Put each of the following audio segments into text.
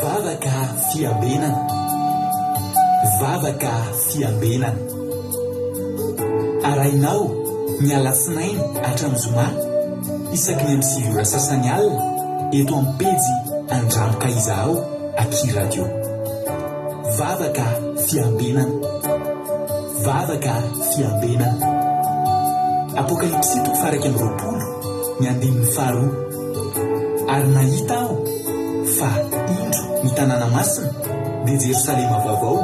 Vavaka fiambenana. Vavaka fiambenana. Arahinao ny alatsinainy hatramin'ny zoma isaky ny amin'ny 9 ora sasany alina eto amin'ny pejy Andramo ka izahao aky radio. Vavaka fiambenana. Vavaka fiambenana. Apokalypsy toko faha 21 ny andininy faharoa. Ary nahita aho fa, indro, ny tanàna masina, dia Jerosalema vaovao,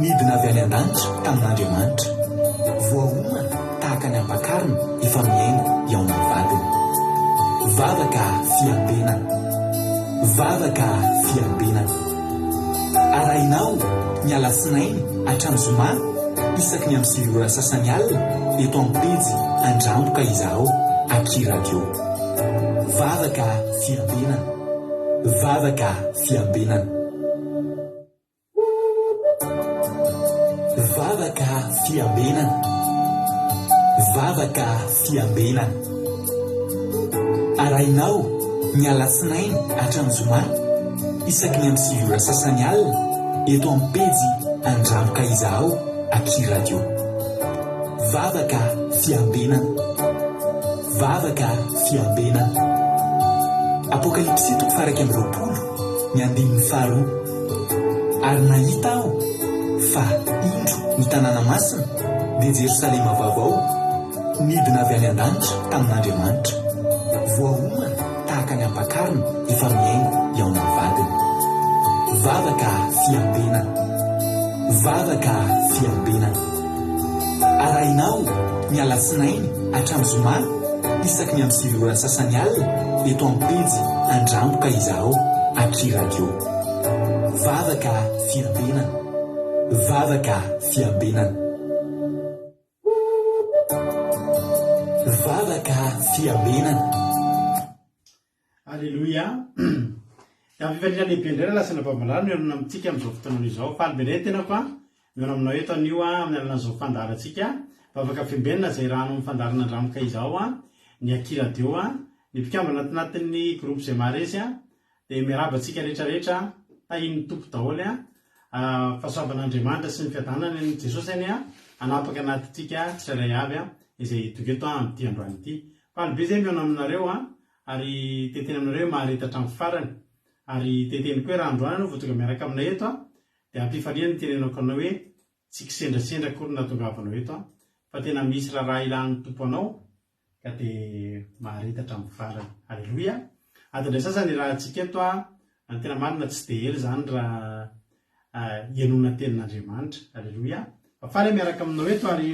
nidina avy any an-danitra tamin'Andriamanitra, voaomana tahaka ny ampakarina efa mihaingo hihaona amin'ny vadiny. Vavaka fiambenana. Vavaka fiambenana. Arahinao ny alatsinainy hatramin'ny zoma isaky ny amin'ny 9 ora sasany alina eto amin'ny pejy Andramo ka izahao aky radio. Vavaka fiambenana. Vavaka fiambenana. Vavaka fiambenana. Vavaka fiambenana. Arahinao ny alatsinainy hatramin'ny zoma isaky ny amin'ny 9 ora sasany alina eto amin'ny pejy Andramo ka izahao aky radio. Vavaka fiambenana. Vavaka fiambenana. Apokalypsy toko faha 21 ny andininy faharoa. Ary nahita aho fa, indro, ny tanàna masina, dia Jerosalema vaovao, nidina avy any an-danitra tamin'Andriamanitra, voaomana tahaka ny ampakarina efa mihaingo hihaona amin'ny vadiny. Vavaka fiambenana. Vavaka fiambenana. Arahinao ny alatsinainy hatramin'ny zoma isaky ny amin'ny 9 ora sasany alina eto amin'ny pejy Andramo ka izahao aky radio. Vavaka fiambenana. Vavaka fiambenana. Vavaka fiambenana. Aleloia. Dia amin'ny fifaliana lehibe indray rahalahy sy anabavy malala no mihaona amintsika amin'izao fotoana izao. Faly be indray ny tenako an, mihaona aminao eto anio an, amin'ny alalan'izao fandaharantsika Vavaka Fiambenana izay rano amin'ny fandaharana Andramoka izao an, ny Aky Radio an, ny mpikambana anatin'ny groupe izay maharesy an, dia miarahaba antsika rehetra rehetra an, tahin'ny Tompo daholo an, fahasoavan'Andriamanitra sy ny fiadanany an'i Jesosy anie an, hanapaka anatintsika tsirairay avy an, izay tonga eto an amin'ity androany ity. Faly be izay mihaona aminareo an, Ary te hiteny aminareo hoe mahareta hatramin'ny farany. Ary te hiteny koa hoe raha androany ianao vao tonga miaraka aminay eto an, dia am-pifaliana no itenenako anao hoe tsy kisendrasendra akory no nahatongavanao eto an, fa tena misy raharaha ilan'ny Tompo anao ka dia mahareta hatramin'ny farany. Aleloia! Adiny iray sasany iarahantsika eto an, ny tena marina tsy dia ela izany raha henoina tenin'Andriamanitra. Aleloia. Fa faly aho miaraka aminao eto ary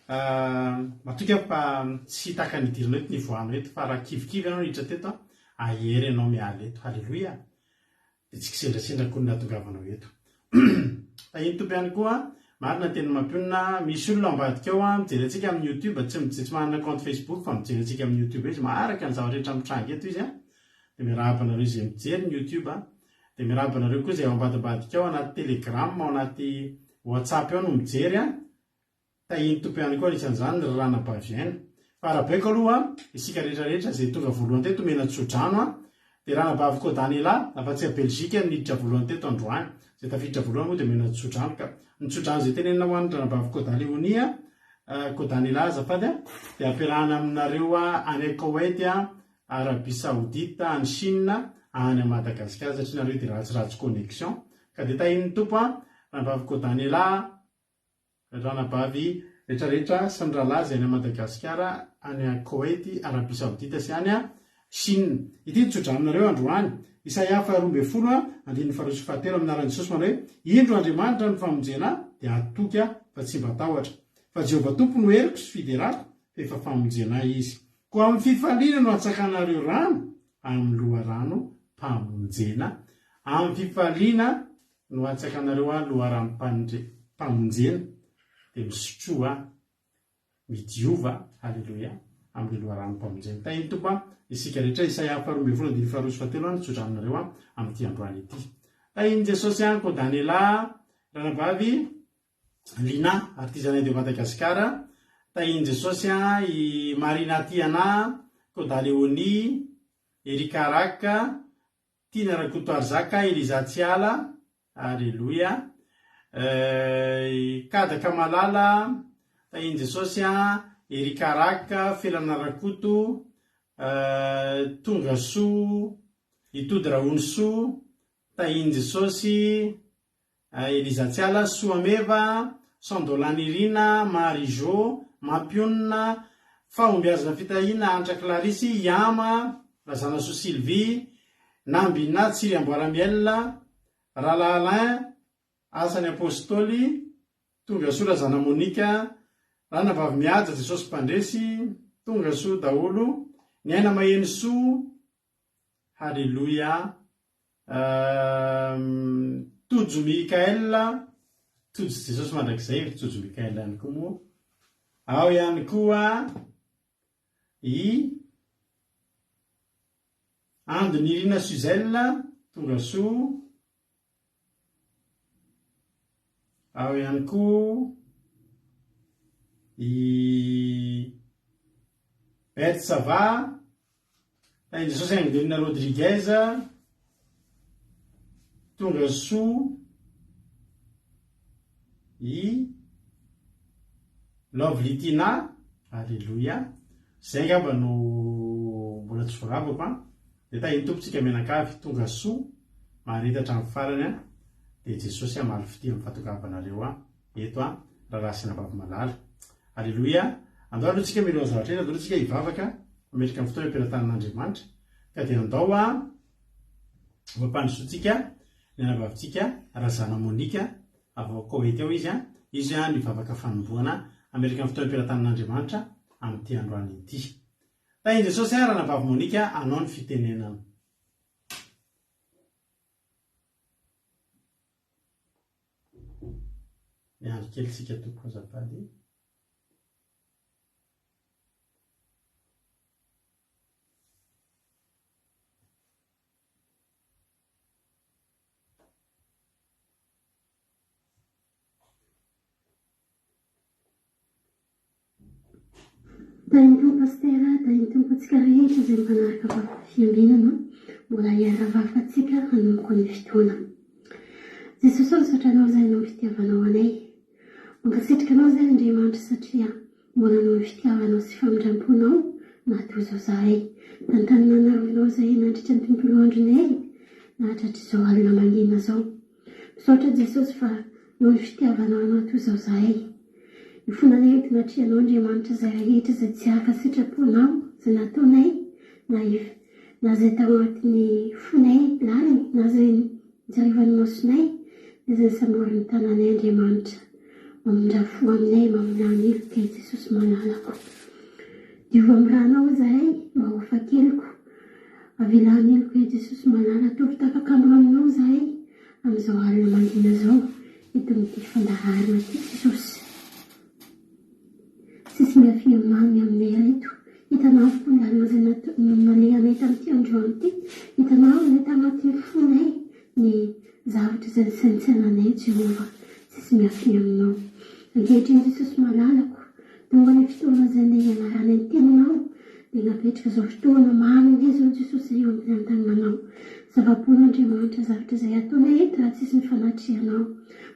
matoky aho fa tsy tahaka ny hidiranao eto ny hivoahanao eto fa raha kivikivy ianao niditra teto ahery ianao miala eto. Aleloia. Dia tsy kisendrasendra akory ny nahatongavanao eto. Tahin'ny Tompo ihany koa, marina ny tenin'i Mampionona, misy olona ao ambadika ao mijery antsika amin'ny YouTube, tsy tsy manana compte Facebook fa mijery antsika amin'ny YouTube izy, maharaka ny zavatra rehetra mitranga eto izy. Dia miarahaba anareo izay mijery ny YouTube. Dia miarahaba anareo koa izay ao ambadimbadika ao anaty telegram, ao anaty whatsapp ao no mijery an! Tahian'ny Tompo ihany koa anisan'izany ry ranabavy Aina. Fa arahabaiko aloha isika rehetra rehetra izay tonga voalohany teto omena tso-drano an! Dia ranabavy Kodanela afa-tsy a Belgique no niditra voalohany teto androany. Izay tafiditra voalohany moa dia omena tso-drano ka. Ny tso-drano izay tenenina ho an'ny ranabavy Kodaleonia, Kodanela azafady an, dia ampiarahana aminareo any Koweït Arabie Saoudite, any Chine, any Madagascar satria nareo dia ratsiratsy connexion ka dia tahin'ny Tompo an, ranabavy Kodanela, ranabavy retraretra sy ny rahalahy izay any Madagascar, any Koety, Arabie Saoudite sy any Chine. Ity ny tsodranonareo androany, Isaia faha 12 andininy faharoa sy fahatelo amin'ny anaran'i Jesosy manao hoe, Indro Andriamanitra no famonjena ahy, dia hatoky aho fa tsy mba tahotra. Fa Jehovah Tompo no heriko sy fiderako, fa efa famonjena ahy Izy. Koa amin'ny fifaliana no hatsakanareo rano amin'ny loharanom-pamonjena. Amin'ny fifaliana no hatsakanareo ahy loharanom-pamonjena, dia misotroa, midiova, haleloia, amin'ilay loharanom-pamonjena. Tahin'ny Tompo an, isika rehetra, Isaia faharoa ambin'ny folo andininy faharoa sy fahatelo an, tso-dranonareo an, amin'ity androany ity. Tahin'i Jesosy an, koa Daniela, ranabavy, Lina, artisanat de Madagascar, Tahin'i Jesosy a, i Marina Tiana, Koda Leonie, Erika Rak, Tiana Rakotoarizaka, Eliza Tsiala, Aleloia, Kadaka Malala, Tahian'i Jesosy a, Erika Rak, Felana Rakoto, Tongasoa, Itody Rahonisoa, Tahian'i Jesosy, Eliza Tsiala, Soameva, Sandola Nirina, Marie Jo, Mampionona, Fahombiazana Fitahiana, Antra Clarisse, Yama, Razanasoa Sylvie, Nambina, Tsiry Amboaramiel, Rala Alain, Asan'ny Apostoly, Tongasoa Razana Monica, Ranavavy Mihaja, Jesosy Mpandresy, Tongasoa daholo, Ny Aina Maheno Soa, Haleloia Tojo Mickaël, Tojo Jesosy Mandrakizay, ry Tojo Mickaël ihany koa moa. Ao ihany koa i Ando Nirina Suzelle, tonga soa. Ao ihany koa i Beth Sava, Tahin'i Jesosy Angelina Rodriguez, tonga soa i Lovely Tina, Aleloia, izay angamba no mbola tsy voaravako an. Dia tahin'ny Tompo tsika mianakavy tonga soa mahareta hatramin'ny farany an, dia Jesosy hamaly fitia amin'ny fahatongavanareo an eto an, rahalahy sy anabavy malala. Aleloia, andao aloha tsika mialohan'ny zavatra rehetra, andao aloha tsika hivavaka, hametraka ny fotoana eo am-pelatanan'Andriamanitra, ka dia andao an ho ampandrosoantsika ny anabavintsika Razana Monica avy ao Koety ao izy an, izy an nivavaka fanombohana hametraka ny fotoana eo am-pelatanan'Andriamanitra amin'ity androany ity. Tahin'i Jesosy ahy Ranabavy Monica anao ny fitenenana. Miandry kely tsika tompoko azafady. Tahin'ny Tompo Pasitera, tahin'ny Tompo antsika rehetra izay mpanaraka vava fiambenana, mbola hiara-vava antsika hanomboka ny fotoana. Jesosy ô misaotra Anao izay noho ny fitiavanao anay. Mankasitraka Anao izay Andriamanitra satria mbola noho ny fitiavanao sy famindram-ponao naha-toy izao zahay. Tantanina narovanao izahay nandritra ny tontolo andronay nahatratra izao alina mangina izao. Misaotra Jesosy fa noho ny fitiavanao anao toy izao zahay. Ny fonanay entina atrehanao Andriamanitra izay rehetra izay tsy araka sitraponao izay nataonay na na izay tao anatin'ny fonay lalina na izay nijarivan'ny masonay na izay nisamborin'ny tananay Andriamanitra mamindrà fo aminay mamelà ny heloka i Jesosy malalako. Diovy amin'ny ranao izahay mba ho afa-keloka. Avelà ny heloka i Jesosy malala ataovy tafakandro aminao izahay amin'izao alina mangina izao eto amin'ity fandaharana ity Jesosy. Tsisy miafina mamy aminay ireto. Hitanao avokoa ny lalana izay nalehanay tamin'ity androany ity. Hitanao ilay tanatin'ny fonay ny zavatra izay nisaintsainanay Jehovah. Tsisy miafina aminao. Ankehitriny Jesosy malalako, Tonga ny fotoana izay nianaranay ny teninao, dia napetraka izao fotoana mamy izao Jesosy eo am-pitantananao. Zava-poana Andriamanitra zavatra izay ataonay eto raha tsisy ny fanatrehanao.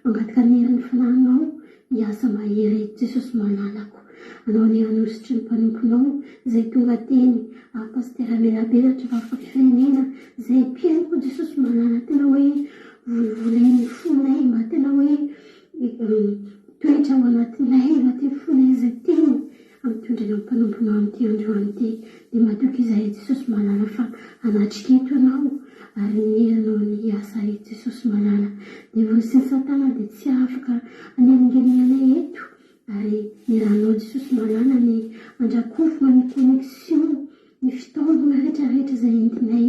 Mangataka ny herin'ny fanahinao hiasa mahery eto Jesosy malalako. Anao anie hanositry ny mpanomponao izay tonga teny ary Pasitera Melabelatra vahoaka firenena izay mpihaino koa Jesosy malala tena hoe volovolen'ny fonay mba tena hoe Mitoetra ao anatinay, anatin'ny fonay izay teny ampitondraina ny mpanomponao amin'ity androany ity. Dia matoky izahay Jesosy malala fa hanatrika eto Ianao ary ny herinao ny hiasa eto Jesosy malala. Devoly sy ny satana dia tsy afaka hanelingelina anay eto ary ny ranao Jesosy malala ny handrakofana ny connexion Ny fitaovana rehetra rehetra izay entinay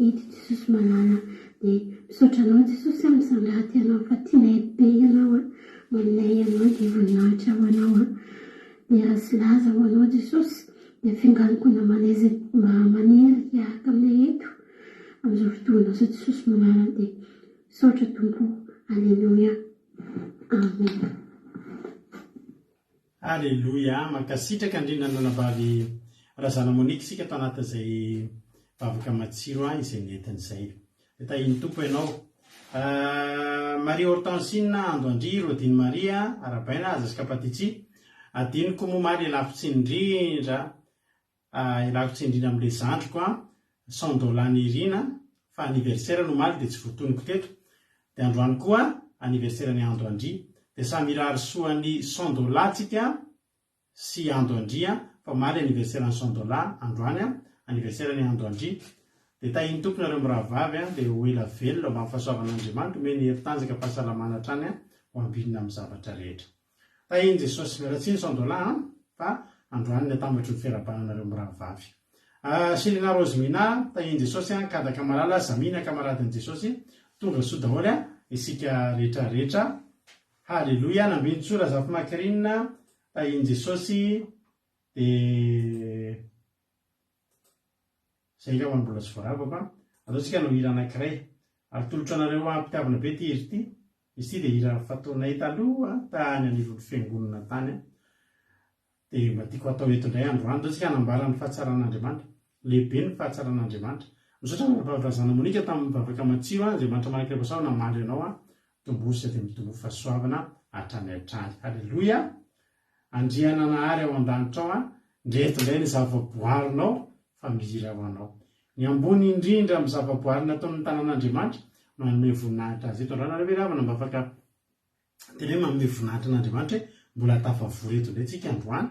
eto Jesosy malala dia misaotra anao Jesosy a misandraty anao fa tianay be ianao a maminay anao dia voninahitra ho anao a dera sy laza ho anao Jesosy dia finganiko namanay izay mba maniry hiaraka aminay eto amin'izao fotoana izao Jesosy malala dia misaotra Tompo Aleloia Amen. Aleloia! Mankasitraka indrindra ny ranabavy Razana Monique isika tao anatin'izay vavaka matsiro izay nentiny izay. Dia tahian'ny Tompo ianao. Marie Hortensine, Ando Andria, Rodine Marie, Arabaina, Aza sy Kapatitsi. Adinoko moa omaly ialako tsiny indrindra, ialako tsiny indrindra amin'ilay zandriko an, Sandola Nirina, fa anniversaire-ny omaly dia tsy voatonoko teto. Dia androany koa anniversaire-n'i Ando Andria. Dia samy hirary soa an'i Sandola tsika sy Ando Andria fa omaly anniversaire an'i Sandola, androany anniversaire ny Ando Andria. Dia tahin'ny Tompo nareo mirahavavy an, dia ho ela velona mba amin'ny fahasoavan'Andriamanitra, omeny hery tanjaka fahasalamana hatrany an, ho ambinina amin'ny zavatra rehetra. Tahin'i Jesosy. Miala tsiny Sandola an, fa androany ny atambatry ny fiarahabana anareo mirahavavy. Selena Rosemina, tahin'i Jesosy an, Kadaka Malala, Zamina kamaradin'i Jesosy, tonga soa daholo an, isika rehetra rehetra. Haleloia, Nambinintsoa Razafimakirinina, tahin'i Jesosy, dia izay angamba no mbola tsy voarabako an. Andao tsika hanao hira anankiray. Ary tolotro anareo am-pitiavana be ity hira ity. Izy ity dia hira fataonay taloha tany anivon'ny fiangonana tany an. Dia mba tiako hatao eto indray androany. Ndao tsika hanambara ny fahatsaran'Andriamanitra. Lehibe ny fahatsaran'Andriamanitra. Misaotra an'i Rahavavy Razana Monica tamin'ny vavaka matsiro an. Andriamanitra manan-kerim-pahasoavana hamaly anao an. Tomboa dia mitomboa fahasoavana hatrany hatrany. Haleloia. Andriananahary ao an-danitra ao an. Ndreto indray ny zava-boarinao fa mihira ho anao. Ny ambony indrindra amin'ny zava-boary nataon'ny tanan'Andriamanitra no hanome voninahitra azy eto. Androany nareo ve ry havana mba afaka Tena hoe manome voninahitra an'Andriamanitra hoe mbola tafavory eto indray tsika androany.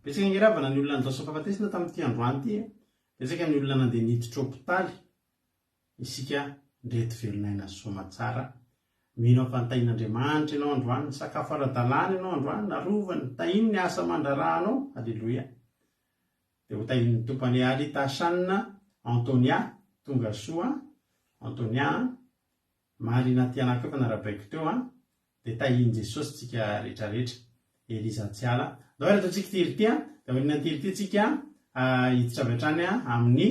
Betsaka ange ravana ny olona nilaozan'ny fahafatesana tamin'ity androany ity e. Betsaka ny olona nandeha niditra hopitaly. Isika ndreto velon'aina soamatsara. Mino aho fa nitahian'Andriamanitra ianao androany, nisakafo ara-dalàna ianao androany, narovany, nitahiny ny asa aman-draharahanao. Aleloia. Dia ho tahian'ny Tompo anie Alita Shan Antonia, tonga soa Antonia an. Marina aty anah koa efa narabaiko teo an! Dia tahian'i Jesosy tsika rehetra rehetra. Eliza Tsiala. Ndao ary ataontsika ity hira ity an! Dia aorianan'ity hira ity tsika hiditra avy hatrany amin'ny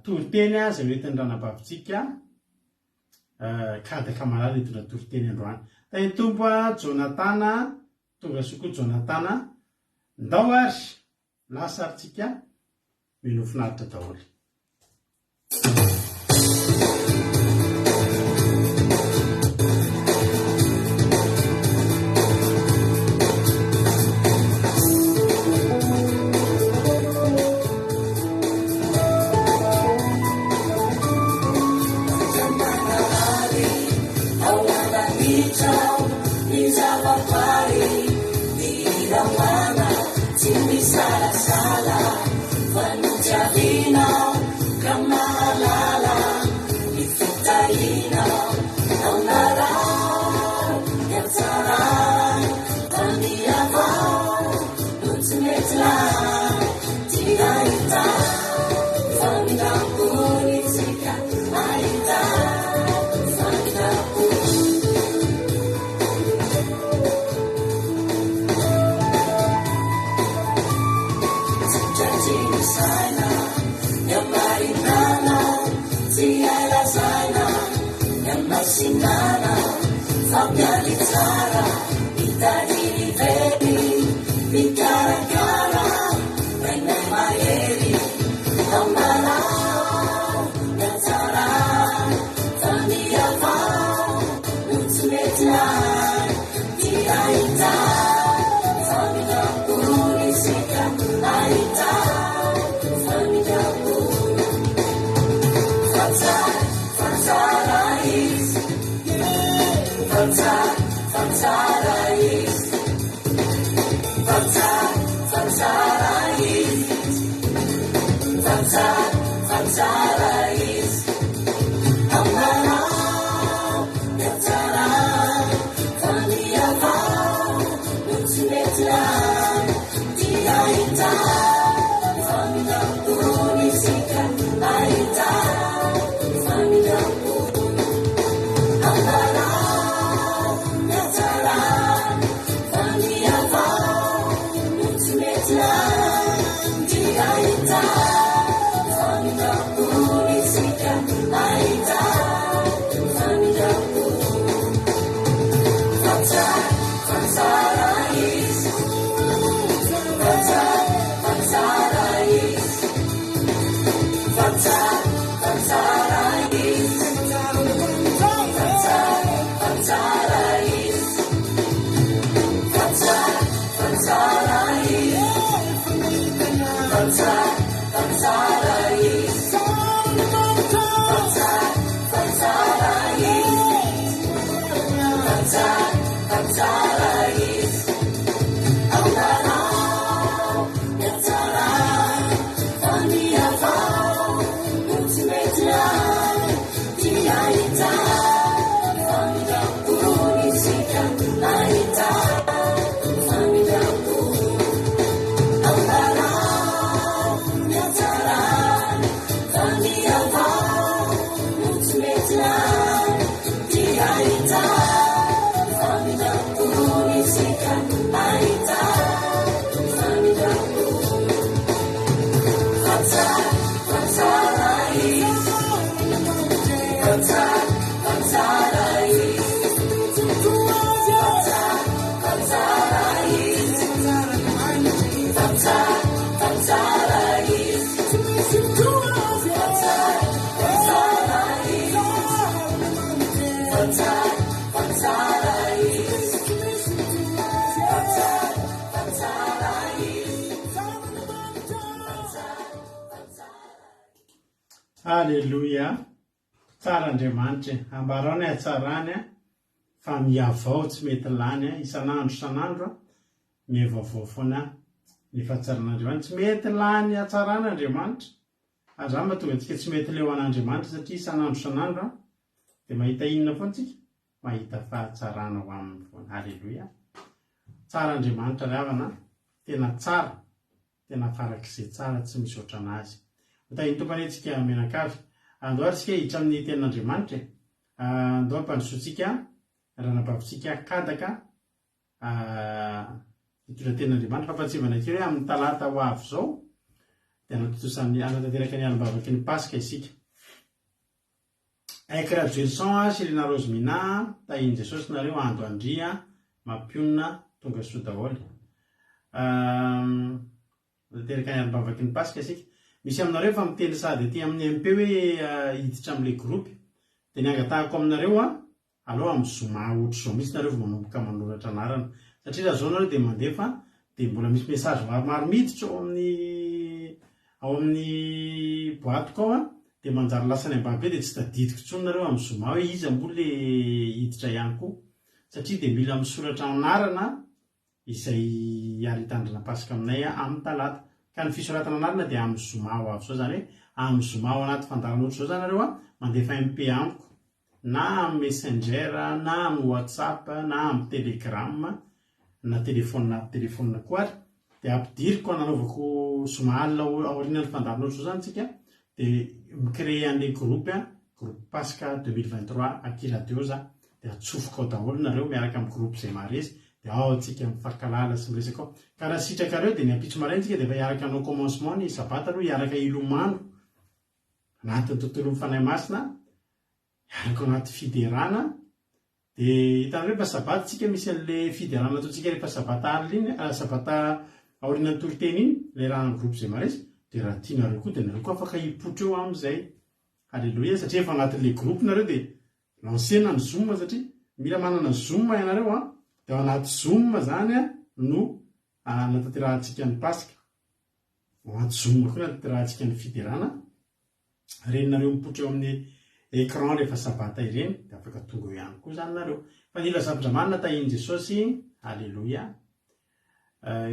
toriteny izay hoentin'ny ranabavintsika Kadaka Malala hitondra toriteny androany. Tahian'ny Tompo an! Jonatana, tonga soa koa Jonatana. Ndao ary! Lasa ary tsika mino finaritra daholo. Aleloia! Tsara Andriamanitra e! Ambarao ny hatsarany fa mihavao tsy mety lany isan'andro isan'andro miha-vaovao foana ny fahatsaran'Andriamanitra. Tsy mety lany hatsarana Andriamanitra. Ary izany mahatonga antsika tsy mety leo an'Andriamanitra satria isan'andro isan'andro dia mahita inona foana tsika? Mahita fahatsarana ao aminy foana. Aleloia! Tsara Andriamanitra ry havana a! Tena tsara, tena farak'izay tsara tsy misy ohatran'azy. Ho tahin'ny Tompo anie tsika mianakavy. Andao ary isika hiditra amin'ny tenin'Andriamanitra e! Andao hampandrosoantsika ranabavintsika Kadaka Hitondra tenin'Andriamanitra. Fampahatsiahivana kely hoe amin'ny talata ho avy izao dia hanatontosa ny hanatanteraka ny alim-bavaky ny Paska isika. Aiky Rajoelison sy Lina Rose Mina, tahin'i Jesosy nareo Ando Andria, mampionona, tonga soa daholo. Manatanteraka ny alim-bavaky ny Paska isika. Misy aminareo efa miteny sahady aty amin'ny MP hoe hiditra amin'ilay groupe. Dia ny angatahako aminareo an, Aleo amin'ny zoma ohatr'izao mihitsy nareo vao manomboka manoratra anarana. Satria raha zao nareo dia mandefa dia mbola misy message maromaro miditra ao amin'ny ao amin'ny boite-ko ao an, dia manjary lasa any ambany be dia tsy tadidiko intsony nareo amin'ny zoma hoe iza moa le hiditra ihany koa. Satria dia mila misoratra anarana izay hiara-hitandrina Paska aminay amin'ny talata. Ka ny fisoratana anarana dia amin'ny zoma ho avy izao, izany hoe amin'ny zoma ao anaty fandaharana ohatr'izao izany nareo mandefa MP amiko na amin'ny messenger na amin'ny whatsapp na amin'ny telegram na telephone app telephone koa ary dia ampidiriko nanaovako zoma alina aorianan'ny fandaharana ohatr'izao izany tsika dia mi-créer an'ilay groupe groupe Paska 2023 aky radio za dia atsofoka ao daholo nareo miaraka amin'ny groupe izay maharesy dia ao tsika mifankalala sy miresaka ao ka raha sitrakareo dia ny ampitso maraina tsika dia efa hiaraka hanao commencement ny sabata aloha hiaraka hilomano anatin'ny tontolon'ny fanahy masina hiaraka ao anaty fiderana dia hitanareo rehefa sabata tsika misy an'le fiderana ataontsika rehefa sabata alina iny sabata aorianan'ny toriteny iny ilay raha ny groupe izay maharesy dia raha tianareo koa dia nareo koa afaka hipoitra eo amin'izay Aleloia satria efa anatin'le groupe nareo dia Lancer-na ny zoom satria mila manana zoom ianareo an, dia ao anaty zoom zany no anatanterahantsika ny paska, ao anaty zoom koa anatanterahantsika ny fiderana, ireny nareo mipoitra eo amin'ny écran rehefa sabata ireny dia afaka tonga eo ihany koa zany nareo. Fa ny Razafindramana tahin'i Jesosy, aleloia.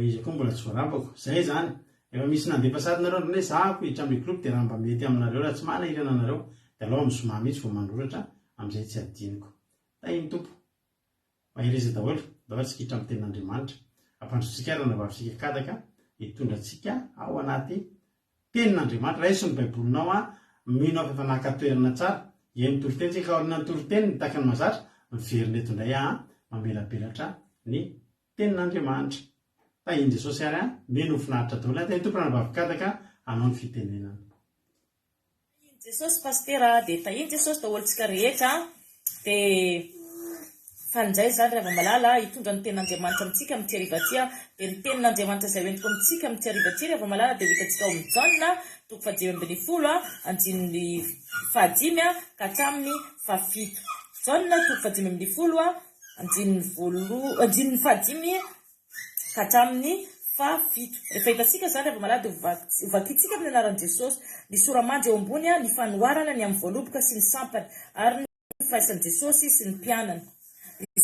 Iza koa mbola tsy voarabako. Zay zany. Efa misy nandefa sary nareo androany hoe zahako hiditra amle groupe de raha mba mety aminareo raha tsy manahirana anareo de alao am zoma mihitsy vao manoratra amzay tsy adinoko. Tahin'ny Tompo. Mahereza daholo. Ndao ary tsika hiditra am tenin'Andriamanitra. Ampandrosotsika ary ranabavitsika kadaka hitondra antsika ao anaty tenin'Andriamanitra. Raiso ny baibolinao an. Mino aho fa efa naka toerana tsara. Hihaino toriteny tsika ka aorianan'ny toriteny ny tahaka ny mahazatra miverina eto indray aho mamelabelatra ny Tenin'Andriamanitra. Tahin'i Jesosy ary an, mino ho finaritra daholo an, Tahin'ny Tompo Ranabavy Kadaka hanao ny fitenenana. Tahin'i Jesosy Pasitera a, dia tahin'i Jesosy daholo tsika rehetra a, dia faly indray izany ry hava-malala a, hitondra ny tenin'Andriamanitra amintsika amin'ity hariva ity aho, dia ny tenin'Andriamanitra izay hoentiko amintsika amin'ity hariva ity ry hava-malala dia ho hitantsika ao amin'ny Jaona toko fahadimy ambinifolo a, andininy fahadimy a, ka hatramin'ny fahafito. Jaona toko fahadimy ambinifolo a, Andininy voaloha, andininy fahadimy ka hatramin'ny fahafito. Rehefa hitantsika izany ry hava-malala dia hovakintsika amin'ny anaran'i Jesosy ny sora-mandry eo ambony, ny fanoharana ny amin'ny voaloboka sy ny sampany ary ny firaisan'i Jesosy sy ny mpianany.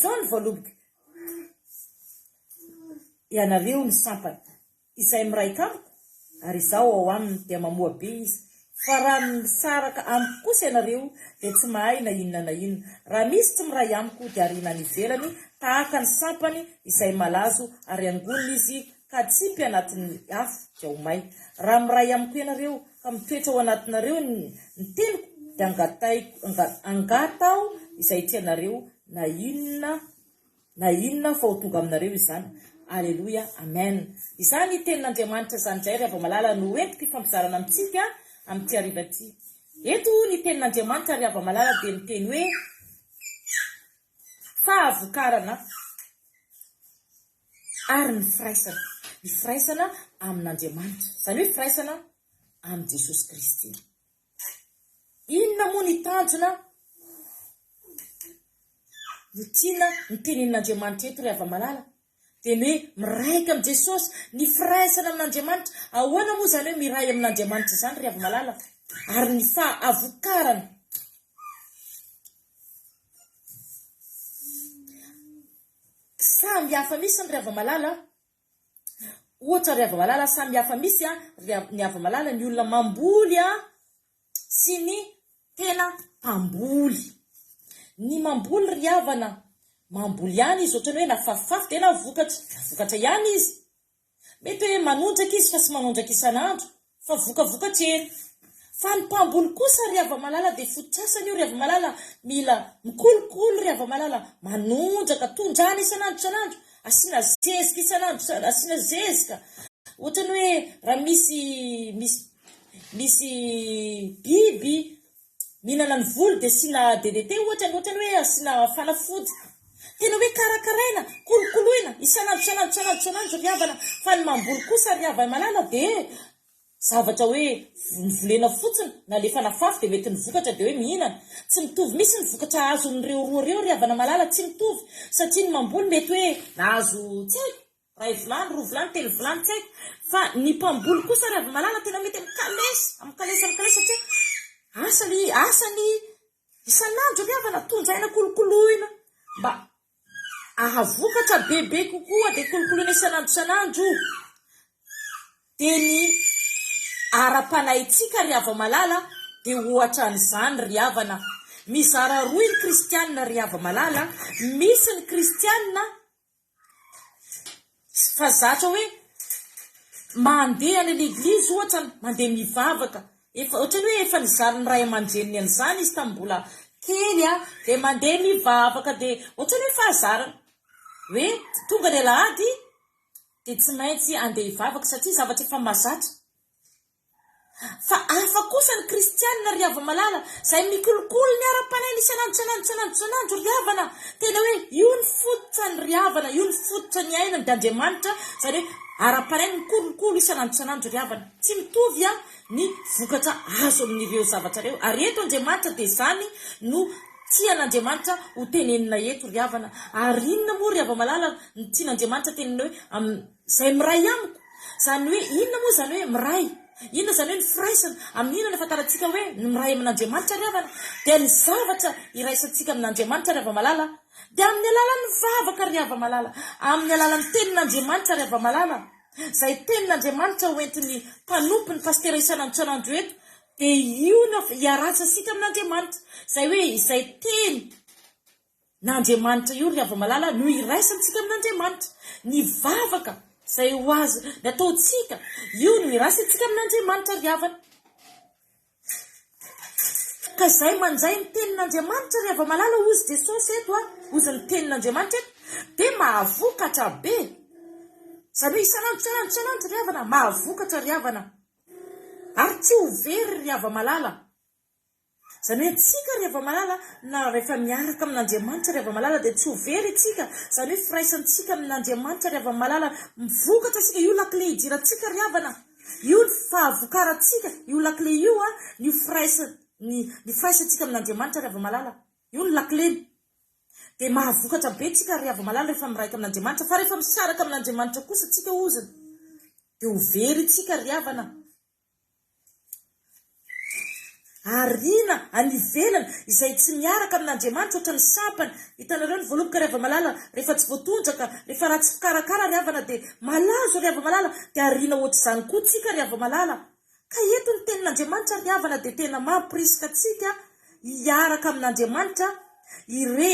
Izao ny voaloboka, ianareo ny sampany. Izay miraika amiko, ary izaho ao aminy, dia mamoa be izy. Fa raha misaraka amiko kosa ianareo, dia tsy mahay na inona na inona. Raha misy tsy miray amiko, dia ariana any ivelany, tahaka ny sampany izay malazo, ary angonina izy ka atsipy anatin'ny afo, dia ho may. Raha miray amiko ianareo, ka mitoetra ao anatinareo ny teniko, dia angataho izay tianareo, na inona na inona fa ho tonga aminareo izany. Aleloia Amen. Izany tenin'Andriamanitra izany indray ry hava-malala no entiko hifampizarana amintsika amin'ity hariva ity. Eto ny tenin'Andriamanitra ry hava-malala dia miteny hoe fahavokarana ary ny firaisana. Ny firaisana amin'Andriamanitra. Izany hoe firaisana amin'i Jesosy Kristy. Inona moa ny tanjona no tiana notenenin'Andriamanitra eto ry hava-malala? Dia ny hoe miraika amin'i Jesosy, ny firaisana amin'Andriamanitra. Ahoana moa izany hoe miray amin'Andriamanitra izany ry hava-malala? Ary ny fahavokarana. Samy hafa mihitsy ry hava-malala. Ohatra ry hava-malala samy hafa misy a, ry ny hava-malala ny olona mamboly a sy ny tena mpamboly. Ny mamboly ry havana, mamboly ihany izy ohatran'ny hoe nafafifafy dia nahavokatra, nahavokatra ihany izy. Mety hoe manondraka izy fa tsy manondraka isan'andro. Fa vokavokatra eny. Fa ny mpamboly kosa ry hava-malala dia fototr'asany io ry hava-malala, mila mikolokolo ry hava-malala, manondraka, tondrahana isan'andro isan'andro, asiana zezika isan'andro isan'andro, asiana zezika, ohatran'ny hoe raha misy misy misy biby Mihinana ny volo dia asiana DDT ohatra ny ohatrany hoe asiana fanafody. Tena hoe karakaraina, kolokoloina isan'andro isan'andro isan'andro isan'andro ry havana fa ny mamboly kosa ry hava-malala dia zavatra hoe novolena fotsiny, nalefa nafafy dia mety ny vokatra dia hoe mihinana. Tsy mitovy mihitsy ny vokatra azon'ireo roa ireo ry havana malala, tsy mitovy satria ny mamboly mety hoe nahazo tsy haiko Iray vilany, roa vilany, telo vilany, tsy haiko. Fa ny mpamboly kosa ry Havimalala tena mety amin'ny kalesa, amin'ny kalesa, amin'ny kalesa satria asany, asany isan'andro ry havana, tondraina kolokoloina mba ahavokatra bebe kokoa dia kolokoloina isan'andro isan'andro. Dia ny ara-panahintsika ry hava-malala dia ohatran'izany ry havana. Mizara roa ny kristianina ry hava-malala, misy ny kristianina Fa zatra hoe mandeha any l'église ohatra, mandeha mivavaka, efa ohatran'ny hoe efa nizarin'ny ray aman-dreniny an'izany izy tamin'ny mbola kely an, dia mandeha mivavaka dia ohatran'ny hoe fahazarana, hoe tonga ny alahady dia tsy maintsy andeha hivavaka satria zavatra efa mahazatra. Fa hafa kosa ny kristianina ry hava-malala, izay mikolokolo ny ara-panainy isan'andro isan'andro isan'andro isan'andro ry havana, tena hoe io ny fototra ny ry havana, io ny fototra ny ainany dia Andriamanitra, izany hoe ara-panainy mikolokolo isan'andro isan'andro ry havana. Tsy mitovy an ny vokatra azo amin'ireo zavatra ireo, ary eto Andriamanitra dia izany no tian'Andriamanitra ho tenenina eto ry havana. Ary inona moa ry hava-malala no tian'Andriamanitra tenenina hoe amin'ny. Izay miray amiko. Izany hoe inona moa izany hoe miray? Inona izany hoe ny firaisana? Amin'ny inona no ahafantarantsika hoe ny miray amin'Andriamanitra ry havana? Dia ny zavatra iraisantsika amin'Andriamanitra ry hava-malala dia amin'ny alalan'ny vavaka ry hava-malala, amin'ny alalan'ny tenin'Andriamanitra ry hava-malala. Izay tenin'Andriamanitra ho entin'ny mpanompo, ny pasitera isan'andro isan'andro eto dia io no iarahantsika amin'Andriamanitra. Izay hoe izay teny N'Andriamanitra io ry hava-malala no iraisantsika amin'Andriamanitra. Ny vavaka izay ho azy ny ataontsika, io no iraisantsika amin'Andriamanitra ry havana. Ka izay mandray ny tenin'Andriamanitra ry hava-malala hozy Jesosy eto a, hozy ny tenin'Andriamanitra eto, dia mahavokatra be. Izany hoe isan'andro isan'andro isan'andro ry havana, mahavokatra ry havana. Ary tsy ho very ry hava-malala. Izany hoe antsika ry hava-malala na rehefa miaraka amin'Andriamanitra ry hava-malala dia tsy ho very isika, izany hoe firaisantsika amin'Andriamanitra ry hava-malala, mivokatra isika, io lakile idirantsika ry havana, io ny fahavokarantsika, io lakile io an, ny firaisa, ny ny firaisantsika amin'Andriamanitra ry hava-malala, io ny lakileny. Dia mahavokatra be tsika ry hava-malala rehefa miraika amin'Andriamanitra, fa rehefa misaraka amin'Andriamanitra kosa tsika ozona dia ho very tsika ry havana. Ariana any ivelany izay tsy miaraka amin'Andriamanitra ohatran'ny sampany. Hitanareo ny voaloboka ry hava-malala rehefa tsy voatondraka, rehefa ratsy fikarakara ry havana dia malazo ry hava-malala dia ariana ohatr'izany koa tsika ry hava-malala. Ka eto ny tenin'Andriamanitra ry havana dia tena mampirisika antsika hiaraka amin'Andriamanitra, ire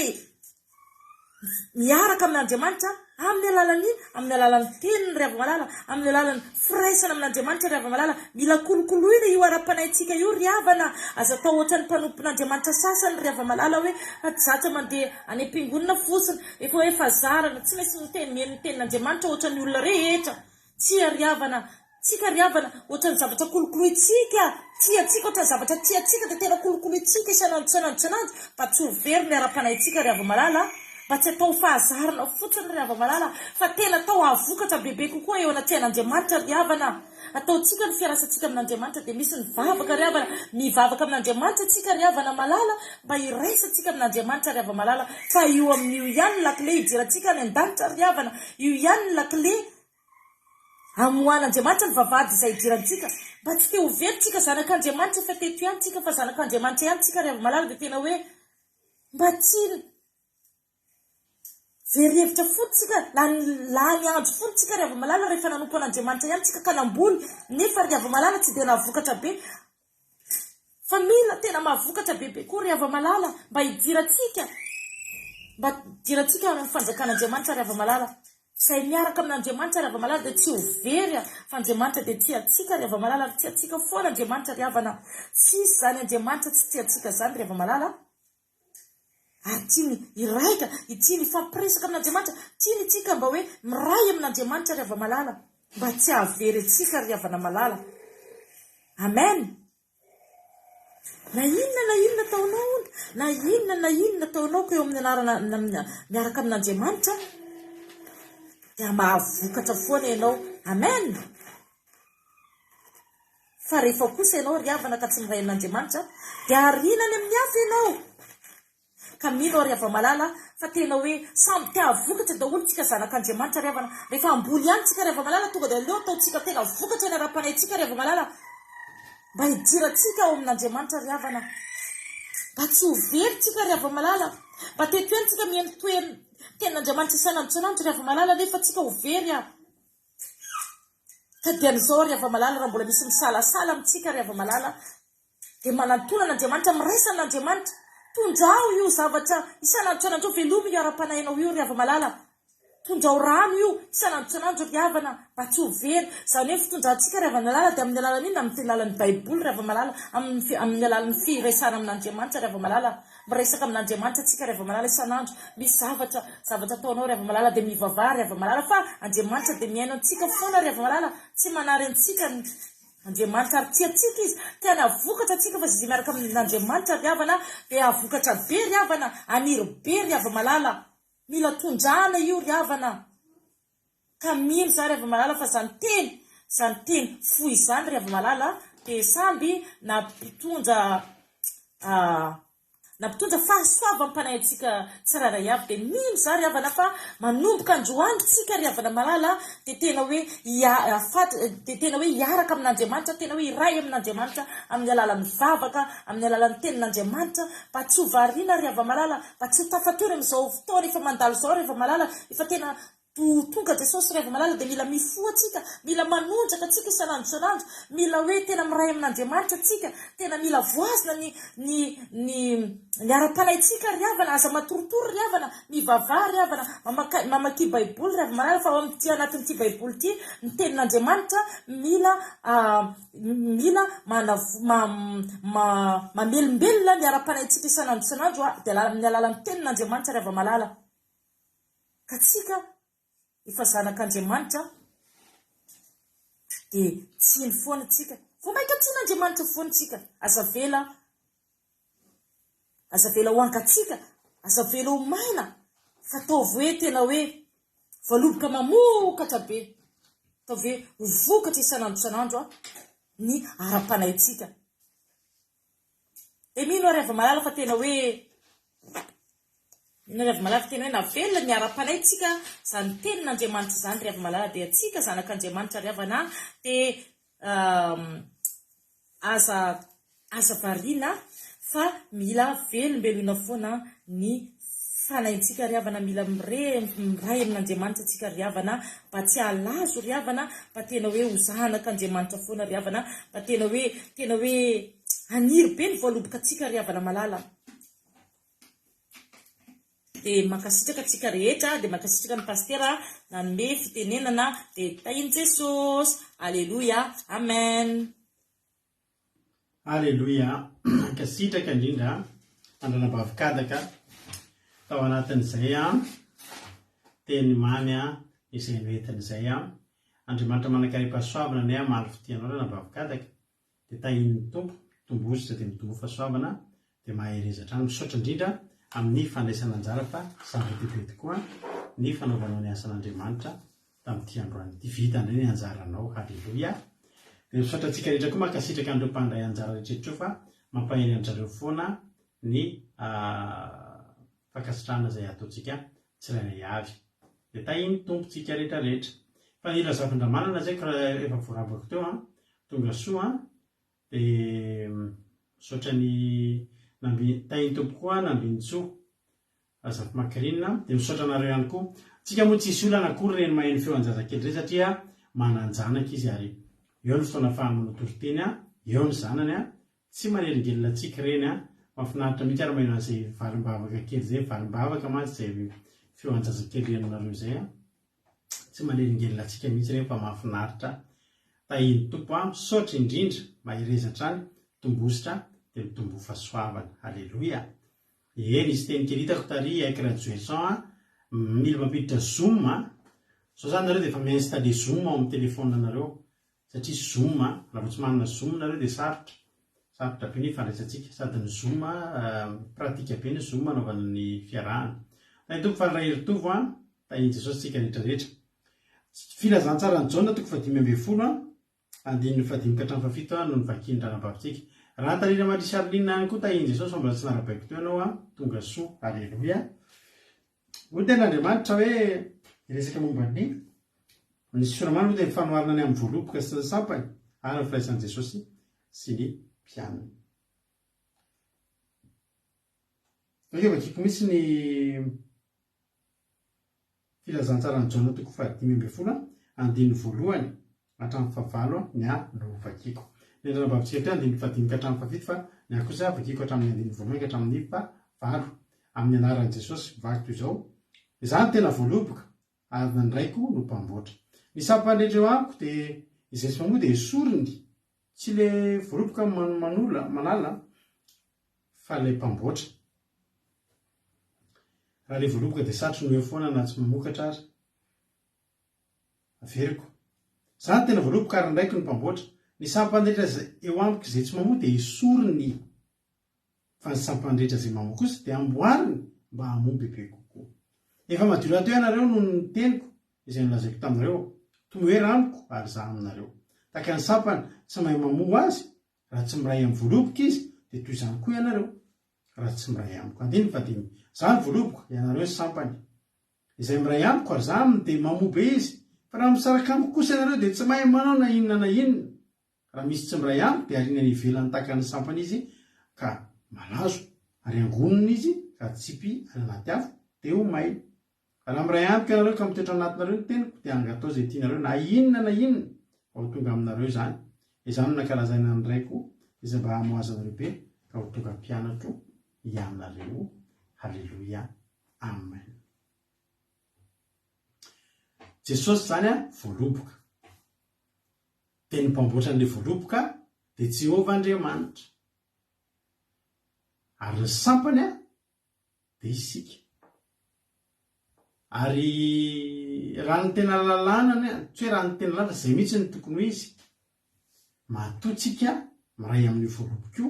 miaraka amin'Andriamanitra amin'ny alalan'ny amin'ny alalan'ny teniny ry hava-malala, amin'ny alalan'ny firaisana amin'Andriamanitra ry hava-malala. Mila kolokoloina io ara-panahintsika io ry havana. Aza atao ohatran'ny mpanompon'Andriamanitra sasany ry hava-malala hoe zatra mandeha any am-piangonana fotsiny, efa hoe fahazarana, tsy maintsy miteny mihaino ny tenin'Andriamanitra ohatran'ny olona rehetra. Tsia ry havana, tsika ry havana, ohatran'ny zavatra kolokolointsika, tiantsika, ohatran'ny zavatra tiantsika dia tena kolokolointsika isan'andro isan'andro isan'andro, mba tsy ho very ny ara-panahintsika ry hava-malala a! Mba tsy atao ho fahazarana fotsiny ry hava-malala, fa tena atao hahavokatra bebe kokoa eo anatrehan'Andriamanitra ry havana. Ataontsika ny fiarasantsika amin'Andriamanitra dia misy ny vavaka ry havana, mivavaka amin'Andriamanitra tsika ry havana malala, mba hiraisantsika amin'Andriamanitra ry hava-malala, fa io amin'io ihany ny lakile hidirantsika any an-danitra ry havana, io ihany ny lakile Amoahan'Andriamanitra ny vavahady izay hidirantsika. Mba tsy te ho very tsika zanak'Andriamanitra efa teto ihany tsika fa zanak'Andriamanitra ihany tsika ry hava-malala dia tena hoe mba tsy very hevitra fotsy tsika, lany lany andro fotsy tsika ry hava-malala rehefa nanompo an'Andriamanitra ihany tsika ka namboly nefa ry hava-malala tsy dia nahavokatra be fa mila tena mahavokatra bebe koa ry hava-malala mba hidirantsika mba hidirantsika any amin'ny fanjakan'Andriamanitra ry hava-malala. Izay miaraka amin'Andriamanitra ry hava-malala dia tsy ho very a, fa Andriamanitra dia tia antsika ry hava-malala ary tia antsika foana Andriamanitra ry havana, tsisy izany Andriamanitra tsy tia antsika izany ry hava-malala ary tiany hiraika, tiany hifampiresaka amin'Andriamanitra, tiany itsika mba hoe miray amin'Andriamanitra ry hava-malala, mba tsy hahavery antsika ry havana malala. Amen. Na inona na inona ataonao hono, na inona na inona ataonao ka eo amin'ny anarana miaraka amin'Andriamanitra dia mahavokatra foana ianao. Amen! Fa rehefa kosa ianao ry havana ka tsy miray amin'Andriamanitra dia ariana any amin'ny hafa ianao. Ka mino aho ry hava-malala fa tena hoe samby te hahavokatra daholo tsika zanak'Andriamanitra ry havana. Rehefa hamboly ihany tsika ry hava-malala tonga dia aleo ataontsika tena vokatra ny ara-panahintsika ry hava-malala mba hidirantsika ao amin'Andriamanitra ry havana. Mba tsy ho very tsika ry hava-malala. Mba teto ihany tsika mihaino toe- tenin'Andriamanitra isan'andro isan'andro ry hava-malala nefa tsika ho very ah. Ka dia an'izao ry hava-malala raha mbola misy misalasala amintsika ry hava-malala Dia manantona an'Andriamanitra, miraisa amin'Andriamanitra. Tondrao io zavatra isan'andro isan'andro io, velomy io ara-panahinao io ry hava-malala. Tondrao rano io isan'andro isan'andro ry havana, mba tsy ho very. Izany hoe ny fitondrantsika ry hava-malala dia amin'ny alalan'ny inona? Amin'ny alalan'ny Baiboly ry hava-malala, amin'ny amin'ny alalan'ny firaisana amin'Andriamanitra ry hava-malala. Miresaka amin'Andriamanitra tsika ry hava-malala isan'andro. Misy zavatra, zavatra ataonao ry hava-malala dia mivavaha ry hava-malala fa Andriamanitra dia mihaino antsika foana ry hava-malala. Tsy manary antsika ny Andriamanitra ary tia antsika Izy, tiany hahavokatra antsika fa izay miaraka amin'Andriamanitra ry havana dia hahavokatra be ry havana, haniry be ry hava-malala, mila tondrahana io ry havana, ka mino za ry hava-malala fa zany teny, zany teny fohy izany ry hava-malala dia samby nampitondra Nampitondra fahasoavam-panahy antsika tsirairay avy dia mino za ry havana fa manomboka androany tsika ry havana malala dia tena hoe dia tena hoe hiaraka amin'Andriamanitra tena hoe hiray amin'Andriamanitra amin'ny alalan'ny vavaka amin'ny alalan'ny tenin'Andriamanitra mba tsy ho variana ry hava-malala mba tsy ho tafatory amin'izao fotoana efa mandalo izao ry hava-malala efa tena Ho tonga Jesosy ry hava-malala dia mila mifoha tsika, mila manondraka tsika isan'andro isan'andro, mila hoe tena miray amin'Andriamanitra tsika, tena mila voazina ny ny ny ny ara-panahintsika ry havana, aza matoritory ry havana, mivavaha ry havana, mamaka mamakia baiboly ry hava-malala fa ao amin'ity anatin'ity baiboly ity ny tenin'Andriamanitra mila mila manavo ma ma mamelombelona ny ara-panahintsika isan'andro isan'andro dia amin'ny alalan'ny tenin'Andriamanitra ry hava-malala. Ka tsika efa zanak'Andriamanitra dia tiany foana tsika. Vao mainka tian'Andriamanitra foana tsika. Aza avela, aza avela ho angatsiaka, aza avela ho maina fa ataovy hoe tena hoe voaloboka mamokatra be. Ataovy hoe ho vokatra isan'andro isan'andro ny ara-panahintsika. Dia mino aho ry hava-malala fa tena hoe mino aho ry hava-malala fa tena hoe navelona ny ara-panahy tsika izany tenin'Andriamanitra izany ry hava-malala dia tsika zanak'Andriamanitra ry havana dia aza. Aza variana fa mila velombelona foana ny fanahintsika ry havana, mila miray amin'Andriamanitra tsika ry havana mba tsy halazo ry havana, mba tena hoe ho zanak'Andriamanitra foana ry havana, mba tena hoe tena hoe haniry be ny voaloboka antsika ry havana malala. Dia mankasitraka antsika rehetra, dia mankasitraka ny Pasitera nanome fitenenana, dia tahin'i Jesosy. Aleloia. Amen. Aleloia! Mankasitraka indrindra andranabavy Kadaka tao anatin'izay teny mamy izay noentiny izay. Andriamanitra manan-karem-pahasoavana anie hamaly fitia anao ranabavy Kadaka. Dia tahin'ny Tompo, mitomboa sisa dia mitomboa fahasoavana dia mahereza hatrany. Misaotra indrindra amin'ny fandraisana anjara fa zava-dehibe tokoa ny fanaovanao ny asan'Andriamanitra tamin'ity androany ity. Vita indray ny anjaranao. Haleloia. Dia misaotra antsika rehetra koa mankasitraka an'ireo mpandray anjara rehetra ireo fa mampahery an-dRareo foana ny fankasitrahana izay ataontsika tsirairay avy. Dia tahin'ny Tompo tsika rehetra rehetra. Fa ny Razafindramanana izay ka efa voarabako teo an, tonga soa an, dia misaotra ny Nambi, tahin'ny Tompo koa Nambinintsoa Razafimakirinina, dia misaotra anareo ihany koa. Tsika moa tsisy olana akory ireny maheno feon-jazakely ireny satria manan-janaka izy ary eo ny fotoana afahany manao toriteny an, eo ny zanany an, Tsy manelingelina antsika ireny an! Mahafinaritra mihitsy ary maheno an'izay valim-bavaka kely izay, valim-bavaka mantsy izay feo an-jazakely henonareo izay an! Tsy manelingelina antsika mihitsy ireny fa mahafinaritra. Tahian'ny Tompo an! Misaotra indrindra! Mahereza hatrany, mitomboa dia mitomboa fahasoavana. Aleloia! Ie, nisy teny kely hitako tary Aiky Rajoelison an! Mila mampiditra zoom an! Zao zany nareo dia efa mi-installer zoom ao amin'ny telephone-nareo. Satria zoom a, raha vao tsy manana zoom nareo dia sarotra, sarotra be ny ifandraisantsika, sady ny zoom pratique be ny zoom anaovana ny fiarahana. Tahin'ny Tompo faly Rahery Tovo a, tahin'i Jesosy tsika rehetra rehetra. Filazantsaran'i Jaona toko fahadimy ambin'ny folo a, andininy fahadimy ka hatramin'ny fahafito a no novakian'ny ranabavintsika. Raha Tarira Marie Charline ihany koa tahin'i Jesosy fa mbola tsy narabaiko teo ianao a, tonga soa, aleloia. Hoy ny tenin'Andriamanitra hoe hiresaka momba ny ny Soramany moa dia ny fanoharana ny amin'ny voaloboka sy ny sampany ary ny firaisan'i Jesosy sy ny mpianany. Tonga vakiko mihitsy ny Filazantsaran'i Jaona toko fahadimy ambin'ny folo andininy voalohany hatramin'ny fahavalo ny ahy no vakiko. Ny andranabavintsika teo andininy fahadimy ka hatramin'ny fahafito fa ny ahy kosa vakiko hatramin'ny andininy voalohany ka hatramin'ny fahavalo. Amin'ny anaran'i Jesosy vaky toy izao, Izaho no tena voaloboka ary ny Raiko no mpamboatra. Ny sampany rehetra eo amiko dia izay tsy mamoa dia esoriny. Tsy ilay voaloboka manola, manala fa ilay mpamboatra. Raha ilay voaloboka dia satriny ho eo foana na tsy mamokatra ary. Averiko. Izaho no tena voaloboka ary ny Raiko no mpamboatra. Ny sampany rehetra izay eo amiko izay tsy mamoa dia esoriny. Fa ny sampany rehetra izay mamoa kosa dia amboariny mba hamoa bebe kokoa. Efa madio rahateo ianareo noho ny teniko izay nolazaiko taminareo. Tomoera amiko ary izaho aminareo. Tahaka ny sampany tsy mahay mamoa ho azy raha tsy miray amin'ny voaloboka izy, dia toy izany koa ianareo raha tsy miray amiko. Andininy fahadimy. Izaho no voaloboka, ianareo ny sampany. Izay miray amiko ary izaho aminy dia mamoa be izy. Fa raha misaraka amiko kosa ianareo dia tsy mahay manao na inona na inona. Raha misy tsy miray amiko dia ariana any ivelany tahaka ny sampana izy ka malazo, ary angonina izy ka atsipy any anaty afo dia ho may. Raha miray amiko ianareo ka mitoetra anatinareo ny teniko dia angatao izay tianareo na inona na inona fa ho tonga aminareo izany. Izany no nankalazaina ny Raiko izay mba hamohazanareo be ka ho tonga mpianatro ianareo. Haleloia. Amen. Jesosy izany voaloboka. Dia ny mpamboatra an'ilay voaloboka dia Jehovah Andriamanitra. Ary ny sampany dia isika. Ary raha ny tena lalàna, tsy hoe raha ny tena lalàna fa izay mihitsy no tokony ho izy, matoa tsika miray amin'io voaloboka io,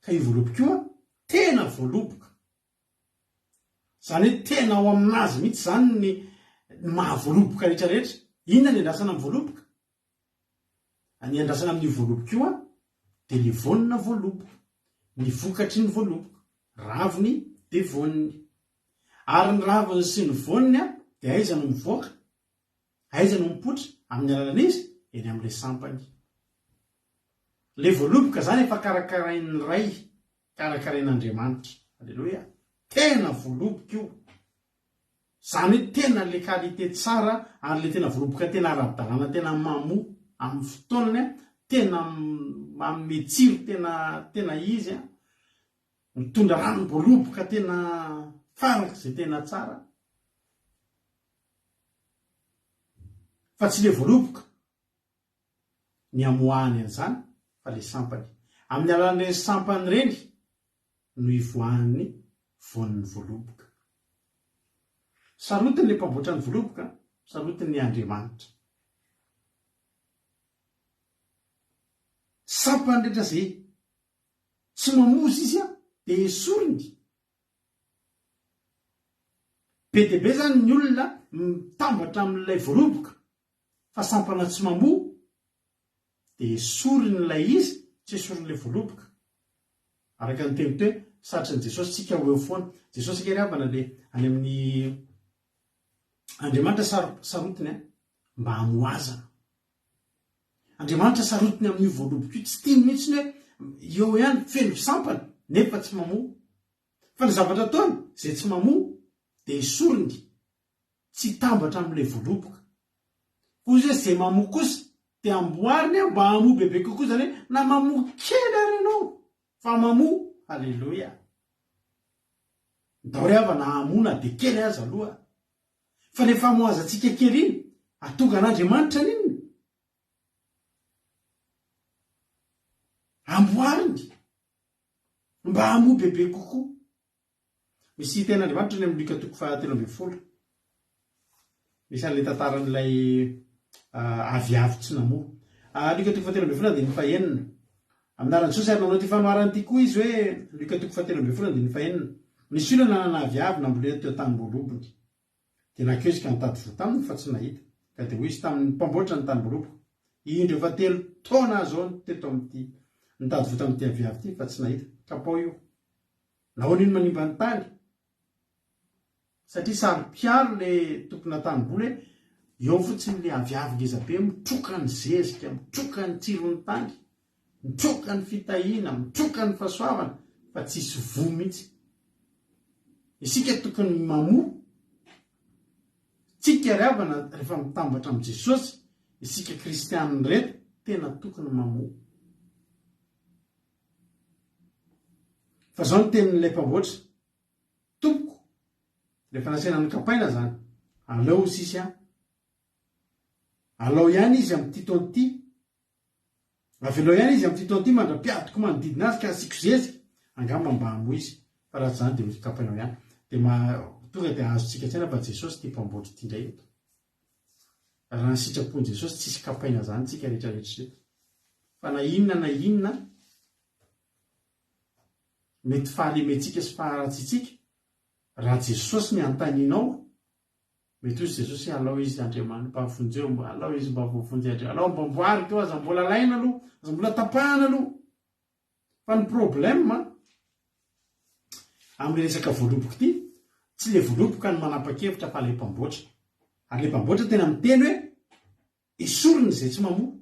ka io voaloboka io tena voaloboka. Izany hoe tena ao aminazy mihitsy izany ny maha voaloboka rehetra rehetra. Inona ny andrasana amin'ny voaloboka? Ny andrasana amin'io voaloboka io dia ny voanina voaloboka, ny vokatry ny voaloboka, raviny dia voaniny. Ary ny raviny sy ny voaniny dia aiza no mivoaka? Aiza no mipoitra? Amin'ny alalan'iza? Eny amin'ilay sampany. Ilay voaloboka izany efa karakarain'ny Ray, karakarain'Andriamanitra. Aleloia! Tena voaloboka io. Izany hoe tena ilay qualité tsara ary ilay tena voaloboka tena ara-dalàna, tena mamoa amin'ny fotoanany, tena manome tsiro tena tena izy, mitondra ranom-boaloboka tena farak'izay tena tsara. Fa tsy ilay voaloboka ny amoahany an'izany fa ilay sampany. Amin'ny alalan'ireny sampany ireny no ivoahan'ny voan'ny voaloboka. Sarotiny ilay mpamboatra ny voaloboka, sarotiny ny Andriamanitra. Sampany rehetra izay tsy mamoza izy dia esoriny. Be dia be izany ny olona mitambatra amin'ilay voaloboka fa sampana tsy mamoa dia esoriny ilay izy, tsy esoriny ilay voaloboka. Araka ny teniko teo hoe satrin'i Jesosy tsika ho eo foana. Jesosy ange ry havana le any amin'ny Andriamanitra sarotiny an, mba hamoazana. Andriamanitra sarotiny amin'io voaloboka io, tsy tiany mihitsy ny hoe eo ihany feno sampana nefa tsy mamoa. Fa ny zavatra ataony, izay tsy mamoa dia esoriny. tsy hitambatra amin'ilay voaloboka. Hoy izy hoe izay mamoa kosa dia amboariny aho mba hamoa bebe kokoa, izany hoe na mamoa kely ary ianao fa mamoa, haleloia. Ndao ry havana hamoa na dia kely aza aloha. Fa ilay famoazantsika kely iny, hahatonga an'Andriamanitra n'inona? Amboariny mba hamoa bebe kokoa. Misy tenin'Andriamanitra any amin'ny Lioka toko fahatelo ambinifolo. Misy an'ilay tantaran'ilay aviavy tsy namoa. Lioka toko fahatelo ambinifolo andininy fahenina. Amin'ny anaran'i Jesosy ary nanao ity fanoharana ity koa izy hoe, Lioka toko fahatelo ambinifolo andininy fahenina. Nisy olona nanana aviavy nambolena teo an-tanimboalobony. Dia nankeo izy ka nitady voa taminy fa tsy nahita. Ka dia hoy izy tamin'ny mpamboatra ny tanimboaloboka, Indro efa telo taona aho izao no teto amin'ity nitady voa tamin'ity aviavy ity fa tsy nahita. Kapao io. Nahoana io no manimba ny tany? Satria saro-piaro le tompona tanimboly hoe eo fotsiny le aviavy ngeza be mitroka ny zezika, mitroka ny tsiron'ny tany, mitroka ny fitahiana, mitroka ny fahasoavana fa tsisy voa mihitsy. Isika tokony mamoa. Tsika ry havana rehefa mitambatra amin'i Jesosy, isika kristianina ireto tena tokony mamoa. Fa zao ny tenin'ilay mpamboatra, Tompoko, rehefa nasaina nokapaina zany, aleo ho sisy an! Alao ihany izy amin'ity taona ity, avelao ihany izy amin'ity taona ity mandra-piadiko manodidina azy ka asiako zezika, angamba mba hamoa izy, fa raha tsy izany dia ho kapainao ihany. Dia maha, tonga dia azontsika an-tsaina fa Jesosy ity mpamboatra ity indray eto. Raha ny sitrapon'i Jesosy tsisy kapaina zany tsika rehetra rehetra ireto. Fa na inona na inona mety fahalementsika sy faharatsiantsika, raha Jesosy ny anontanianao, mety hoy Jesosy hoe alao izy Andriamanitra mba vonjeo, mba alao izy mba voavonjy Andriamanitra, alao mba amboariko eo, aza mbola alaina aloha, aza mbola tapahana aloha. Fa ny problème amin'ilay resaka voaloboka ity, tsy ilay voaloboka no manapa-kevitra fa ilay mpamboatra. Ary ilay mpamboatra tena miteny hoe esoriny izay tsy mamoa.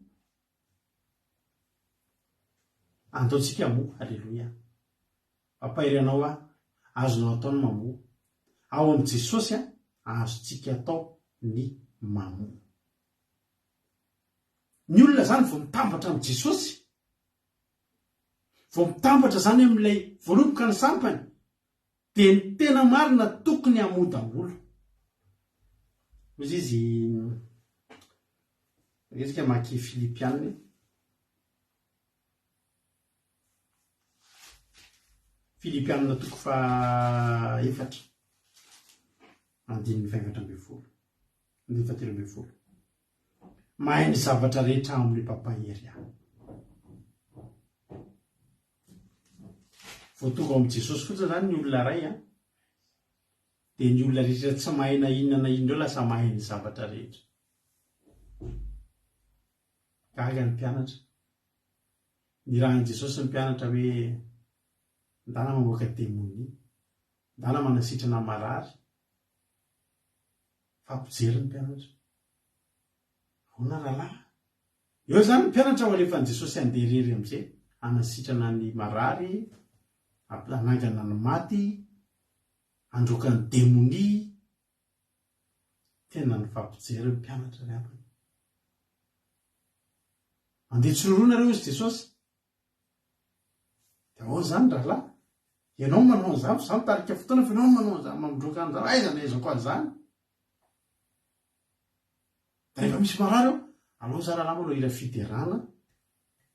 Andao tsika hamoa, Aleloia. Mampahery anao aho, azonao atao ny mamoa. Ao amin'i Jesosy azontsika atao ny mamoa. Ny olona izany vao mitambatra amin'i Jesosy, vao mitambatra izany amin'ilay voaloboka ny sampany, dia ny tena marina tokony hamoa daholo. Hoy izy, Isika mamaky Filipiana. Filipiana toko fahaefatra, andininy faha-14, andininy fahatelo ambinifolo. Mahay ny zavatra rehetra ao amin'ilay mpampahery ahy. Vao tonga ao amin'i Jesosy fotsiny izany ny olona iray an, dia ny olona rehetra tsy mahay na inona na inona ireo lasa mahay ny zavatra rehetra. Gaga ny mpianatra. Nirahin'i Jesosy ny mpianatra hoe ndana mamoaka demonia, ndana manasitrana marary. Fampijery ny mpianatra. Ahoana rahalahy? Eo izany ny mpianatra ho alefan'i Jesosy handeha irery amin'izay, hanasitrana ny marary, hanangana ny maty, handroaka ny demonia. Tena nifampijery ny mpianatra ry havana. Andeha tsiroroa nareo hozy Jesosy. Dia ahoana izany rahalahy? Ianao no manao an'izany fa izaho mitarika fotoana fa ianao no manao an'izany, mamindroaka an'izany, aiza no ahaizako an'izany? Dia rehefa misy marary eo, alao za rahalahy manao hira fiderana,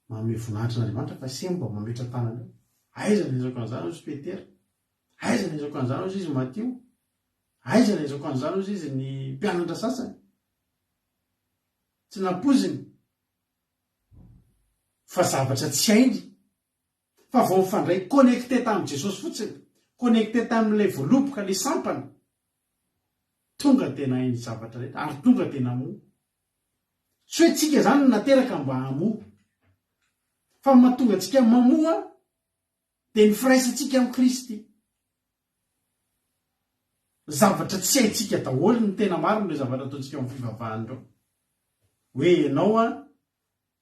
manome voninahitra an'Andriamanitra fa se mba mametra-tanana eo. Aiza no ahaizako an'izany hozy Petera? Aiza no ahaizako an'izany hozy izy Matio? Aiza no ahaizako an'izany hozy izy ny mpianatra sasany? Tsy nampoiziny fa zavatra tsy hainy fa vao nifandray connecté tamin'i Jesosy fotsiny, connecté tamin'ilay voaloboka, ilay sampana, tonga dia nahay ny zavatra rehetra ary tonga dia namoa. Tsy hoe tsika izany no nateraka mba hamoa, fa ny mahatonga antsika mamoa dia ny firaisantsika amin'i Kristy. Zavatra tsy haintsika daholo ny tena marina ireo zavatra ataontsika ao amin'ny fivavahana ireo. Hoe ianao an,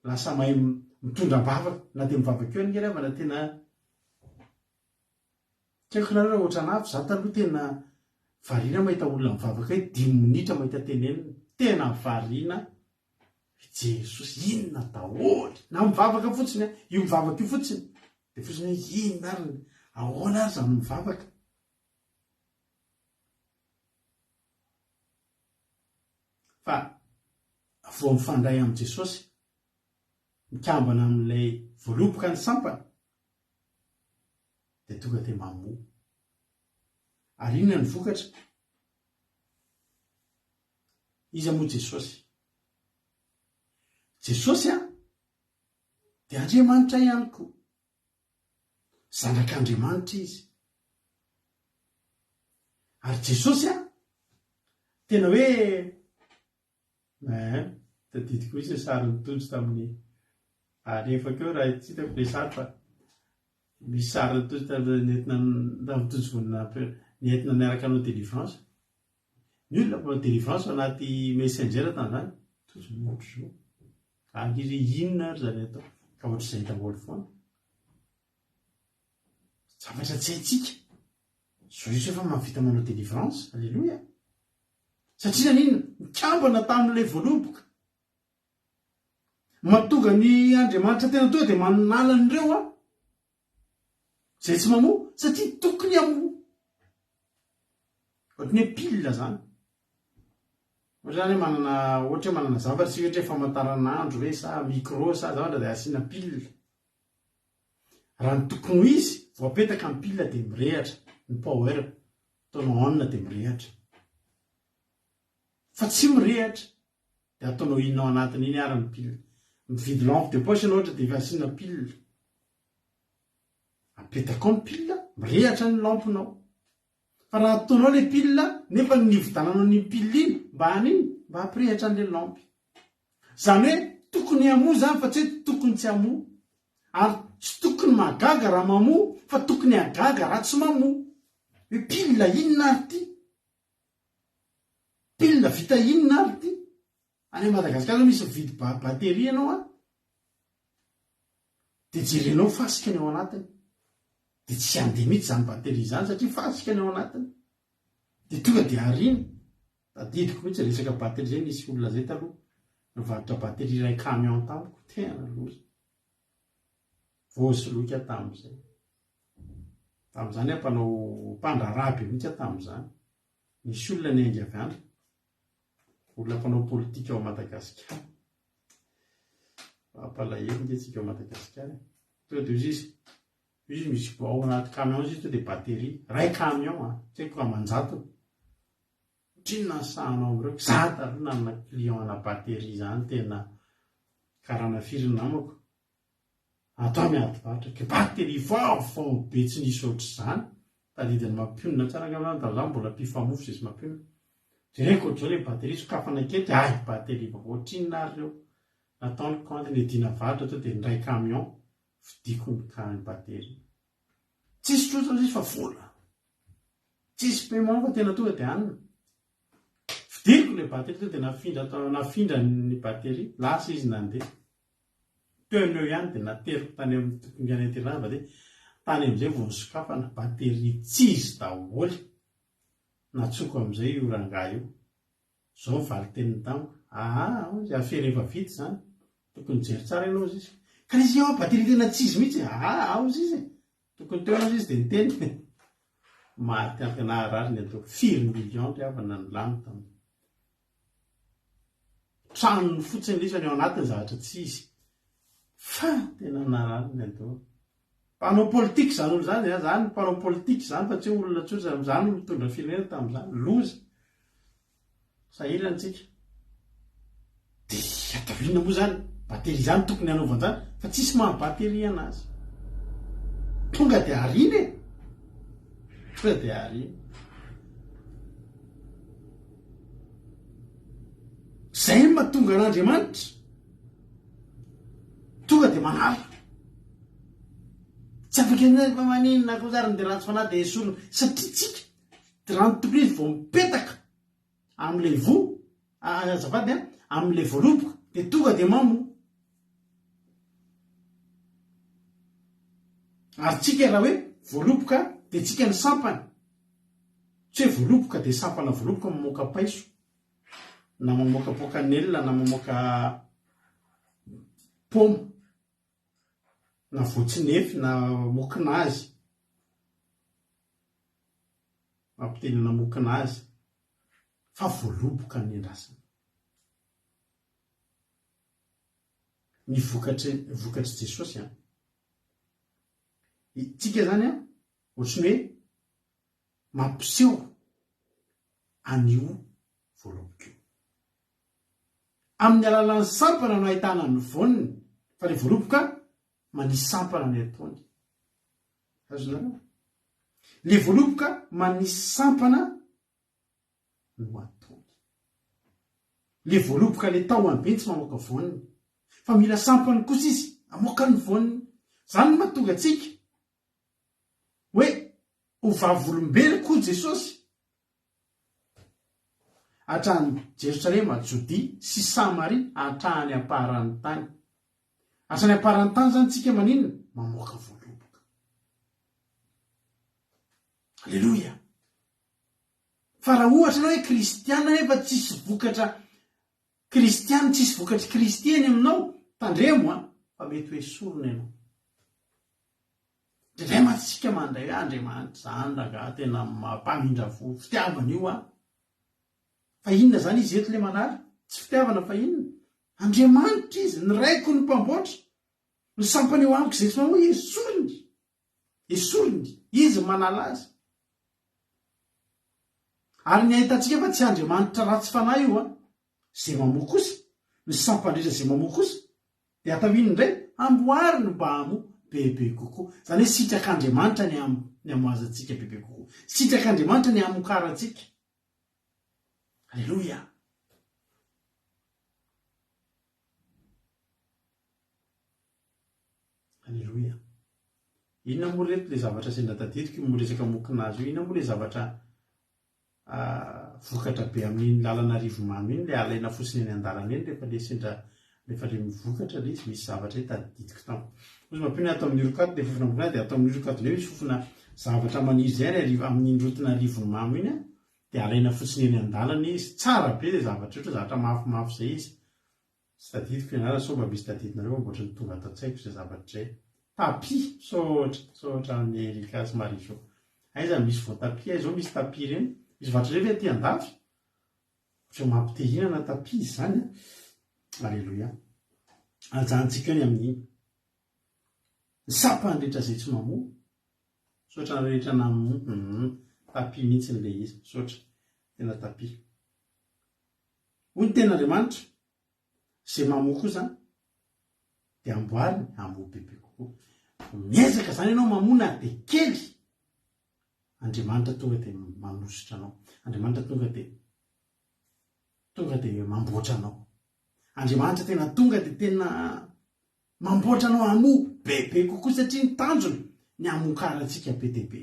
lasa mahay mitondra am-bavaka, na dia mivavaka eo ange ry havana tena tsy haiko nareo raha ohatran'ahy fa za taloha tena variana mahita olona mivavaka hoe dimy minitra mahita tenenina, tena variana Jesosy inona daholo, na mivavaka fotsiny an, io mivavaka io fotsiny, dia fotsiny hoe inona ary, ahoana ary izany mivavaka. Fa vao mifandray amin'i Jesosy, mikambana amin'ilay voaloboka ny sampana, dia tonga dia mamoa. Ary inona ny vokatra? Iza moa Jesosy? Jesosy an, dia Andriamanitra ihany koa. Zanak'Andriamanitra izy. Ary Jesosy an, tena hoe eh, tadidiko mihitsy ny sarin'i Tojo tamin'ny alefako eo raha tsy hitako ilay sary fa misy sarin'i Tojo tamin'ny nentina tamin'ny Tojo vao nentina niaraka hanao délivrance. Ny olona mpanao délivrance ao anaty messenger tamin'izany, Tojo ohatr'izao. Gaga izy hoe inona ary izany atao. Ka ohatr'izay daholo foana. Zavatra tsy haintsika. Zao izy efa mahavita manao délivrance. Alléluia. Satria naninona? Nikambana tamin'ilay voaloboka. Mahatonga ny Andriamanitra tena tonga dia manala an'ireo an. Izay tsy mamoa satria tokony hamoa. Ohatran'ny hoe pile zany. Ohatra zany hoe manana ohatra hoe manana zavatra isika ohatra hoe famantaranandro ve sa micro sa zavatra dia asiana pile. Raha ny tokony ho izy, vao apetaka ny pile dia mirehatra ny power, ataonao on dia mirehatra. Fa tsy mirehatra dia ataonao inona ao anatiny iny ary ny pile. Mividy lampe de poche ianao ohatra dia efa asiana pile. Apetaka ao ny pile, mirehatra ny lampe-nao. Fa raha ataonao ilay pile nefa ny nividananao an'iny pile iny mba hanino? Mba hampirehatra an'ilay lampe. Izany hoe tokony hamoa izany fa tsy hoe tokony tsy hamoa. Ary tsy tokony mahagaga raha mamoa fa tokony hahagaga raha tsy mamoa. Hoe pile inona ary ity? Pile vita inona ary ity? Any Madagascar zao misy mividy batterie ianao an, dia jerenao fasika ny ao anatiny. Dia tsy handeha mihitsy izany batterie izany satria fasika ny ao anatiny. Dia tonga dia ariana. Tadidiko mihitsy resaka batterie zay nisy olona zay taloha nivarotra batterie iray camion tamiko, tena loza. Voasoloky aho tamin'izay. Tamin'izany aho mpanao mpandraharaha be mihitsy aho tamin'izany. Nisy olona niainga avy any. Olona mpanao politika ao Madagasikara. Mampalahelo nge tsika ao Madagasikara e. Tonga dia hozy izy, hozy izy misy ao anaty camion izy tonga dia batterie, ray camion an, tsy haiko aman-jatony. Ohatrinona ny sahanao amin'ireo? Za taloha nanana client ana batterie zany tena karana firy ny namako. Atao miady varotra ke batterie vaovao be tsy nisy ohatr'izany, tadidin'i Mampionona tsara angamba zany tamin'izany mbola mpifamofo zay sy Mampionona. Jereko ohatr'izao le batterie sokafana kely de hay batterie vaovao ohatrinona ary ireo. Natao ny compte niadiana varotra teo de niray camion vidiko ny ka ny batterie. Tsisy trosa izy fa vola. Tsisy paiement fa tena tonga de anona. Vidiko le batterie tonga de nafindra nafindra ny batterie, lasa izy nandeha. Teo no eo ihany dia nateriko tany amin'ny tokony any an-terana dia tany amin'izay vao nosokafana, batterie tsy izy daholo. Natsoko amin'izay io rangahy io. Izao ny valin-teniny tamiko, aa hoy izy, afera efa vita izany, tokony nijery tsara ianao hozy izy. Ka ilay izy io batterie tena tsy izy mihitsy e, aa hozy izy e, tokony teo ianao hozy izy dia niteny. Maty antoka naharary ny ataoko, firy millions ry havana no lany tamin'io. Tranony fotsiny ilay izy fa ny ao anatiny zavatra tsy izy. Fa tena narary ny andoha. Mpanao politika izany olona izany e, zany mpanao politika izany fa tsy hoe olona tsotra, izany no mitondra firenena tamin'izany. Loza. Sahirana tsika. Dia atao inona moa izany? Batterie izany tokony hanaovana izany fa tsisy maha batterie anazy. Tonga dia ariana e. Tonga dia ariana. Izay no mahatonga an'Andriamanitra tonga dia manala. Tsy afaka ny fa maninona koa zary ny dia ratsy fanahy dia esorina satria tsika dia raha ny tokony izy vao mipetaka amin'ilay voa azafady an amin'ilay voaloboka dia tonga dia mamoa. Ary tsika raha hoe voaloboka dia tsika ny sampana. Tsy hoe voaloboka dia sampana voaloboka mamoaka paiso na mamoaka pokanelina na mamoaka paoma na voatsinefy na mokinazy. Mampitenena mokinazy fa voaloboka ny andrasana. Ny vokatry vokatr'i Jesosy an. Tsika zany an, ohatran'ny hoe mampiseho an'io voaloboka io. Amin'ny alalan'ny sampana no ahitana ny voaniny, fa ilay voaloboka manisy sampana ny ataony. Azonareo? Ilay voaloboka manisy sampana no ataony. Ilay voaloboka ilay tahony be tsy mamoaka voaniny, fa mila sampany kosa izy hamoaka ny voaniny. Izany no mahatonga antsika hoe ho vavolombeloko hoy Jesosy hatrany Jerosalema, Jodia sy Samaria hatrany am-paran'ny tany. Hatrany am-paran'ny tany izany tsika maninona? Mamoaka voaloboka. Aleloia! Fa raha ohatra ianao hoe kristiana nefa tsisy vokatra kristiana, tsisy vokatr'i Kristy eny aminao, tandremo an, fa mety ho esorina ianao. Indraindray mantsy isika mandray hoe Andriamanitra izany rangahy tena mampamindra fo, fitiavana io an! Fa inona izany izy eto ilay manary? Tsy fitiavana fa inona? Andriamanitra izy, ny Raiko no mpamboatra, ny sampana eo amiko izay tsy mamoa esoriny, esoriny, izy no manala azy. Ary ny ahitantsika fa tsy Andriamanitra ratsy fanahy io an! Izay mamoa kosa, ny sampandrindra izay mamoa kosa, dia atao inona indray? Amboariny mba hamoa bebe kokoa. Izany hoe sitrak'Andriamanitra ny ny hamoazantsika bebe kokoa. Sitrak'Andriamanitra ny hamokarantsika. Aleloia! Aleloia! Inona moa reto ilay zavatra sendra tadidiko io resaka mokinazy io? Inona moa ilay zavatra vokatra be amin'iny lalana Arivomamy iny, ilay alaina fotsiny eny an-dalana eny rehefa ilay sendra rehefa ilay mivokatra ilay izy, misy zavatra hoe tadidiko tampoka. Hozy mampino hoe ato amin'ny Orokato ilay fofona mokinazy dia ato amin'ny Orokato indray misy fofona zavatra maniry izay any Arivo amin'iny route-n'Arivonimamo iny an, dia alaina fotsiny eny an-dalana izy, tsara be ilay zavatra io, ohatra zavatra mafimafy izay izy. Tsy tadidiko ny anarany sao mba misy tadidinareo fa mbola tsy tonga ato an-tsaiko izay zavatra izay. Tapis! Misaotra, misaotra an'i Erika sy Marie Jo. Aiza no misy voatapis? Aiza izao misy tapis ireny? Misy vato ireny ve aty andafy? Ohatran'ny mampite hihinana tapis izany an! Aleloia. Ajanontsika eo ny amin'iny. Ny sampany rehetra izay tsy mamoa. Misaotra ny rehetra namoa. Hum, tapis mihitsy ilay izy. Misaotra. Tena tapis. Hoy ny tenin'Andriamanitra, Izay mamoa kosa dia amboariny hamoa bebe kokoa. Miezaka izany ianao mamoa na dia kely, Andriamanitra tonga dia manositra anao. Andriamanitra tonga dia tonga dia mamboatra anao. Andriamanitra tena tonga dia tena mamboatra anao hamoa bebe kokoa satria ny tanjony ny hamokarantsika be dia be.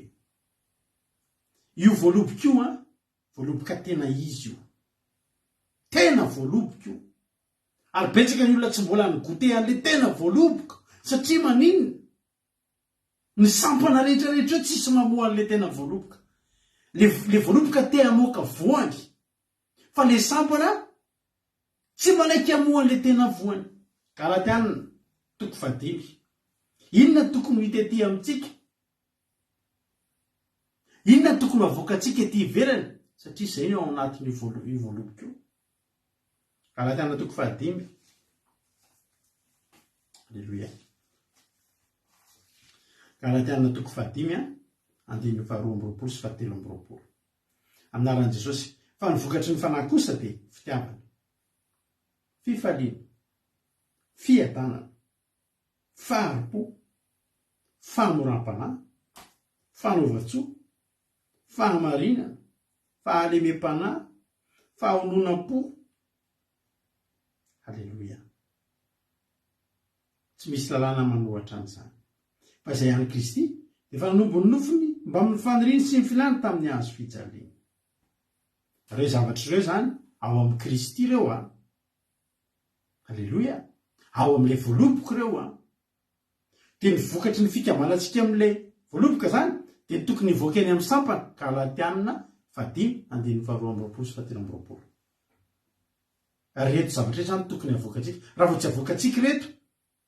Io voaloboka io an, Voaloboka tena izy io. Tena voaloboka io. Ary betsaka ny olona tsy mbola ni-goûter an'ilay tena voaloboka satria maninona? Ny sampana rehetra rehetra eo tsisy mamoa an'ilay tena voaloboka. Le le voaloboka te hamoaka voany fa le sampana tsy manaiky hamoa an'ilay tena voany. Galatiana toko fahadimy. Inona no tokony ho hita ety amintsika? Inona no tokony ho avoakantsika ety ivelany? Satria izay no ao anatin'io io voaloboka io. Galatiana toko fahadimy. Aleloia. Galatiana toko fahadimy a, andininy faharoa amby roapolo sy fahatelo amby roapolo. Amin'ny anaran'i Jesosy. Fa ny vokatry ny fanahy kosa dia fitiavana, fifaliana, fiadanana, fahari-po, fahamoram-panahy, fanaovan-tsoa, fahamarinana, fahalemem-panahy, fahononam-po. Aleloia. Tsy misy lalàna manohatra an'izany. Fa izay an'i Kristy dia efa nanombo ny nofony mbamin'ny faniriany sy ny filany tamin'ny hazo fijaliana. Ireo zavatra ireo izany ao amin'i Kristy ireo an. Aleloia! Ao amin'ilay voaloboka ireo an! Dia ny vokatry ny fikambanantsika amin'ilay voaloboka izany dia tokony hivoaka eny amin'ny sampana, Galatiana fahadimy, andininy faharoa amby roapolo sy fahatelo amby roapolo. Ary ireto zavatra ireto izany tokony havoakantsika. Raha vao tsy avoakantsika ireto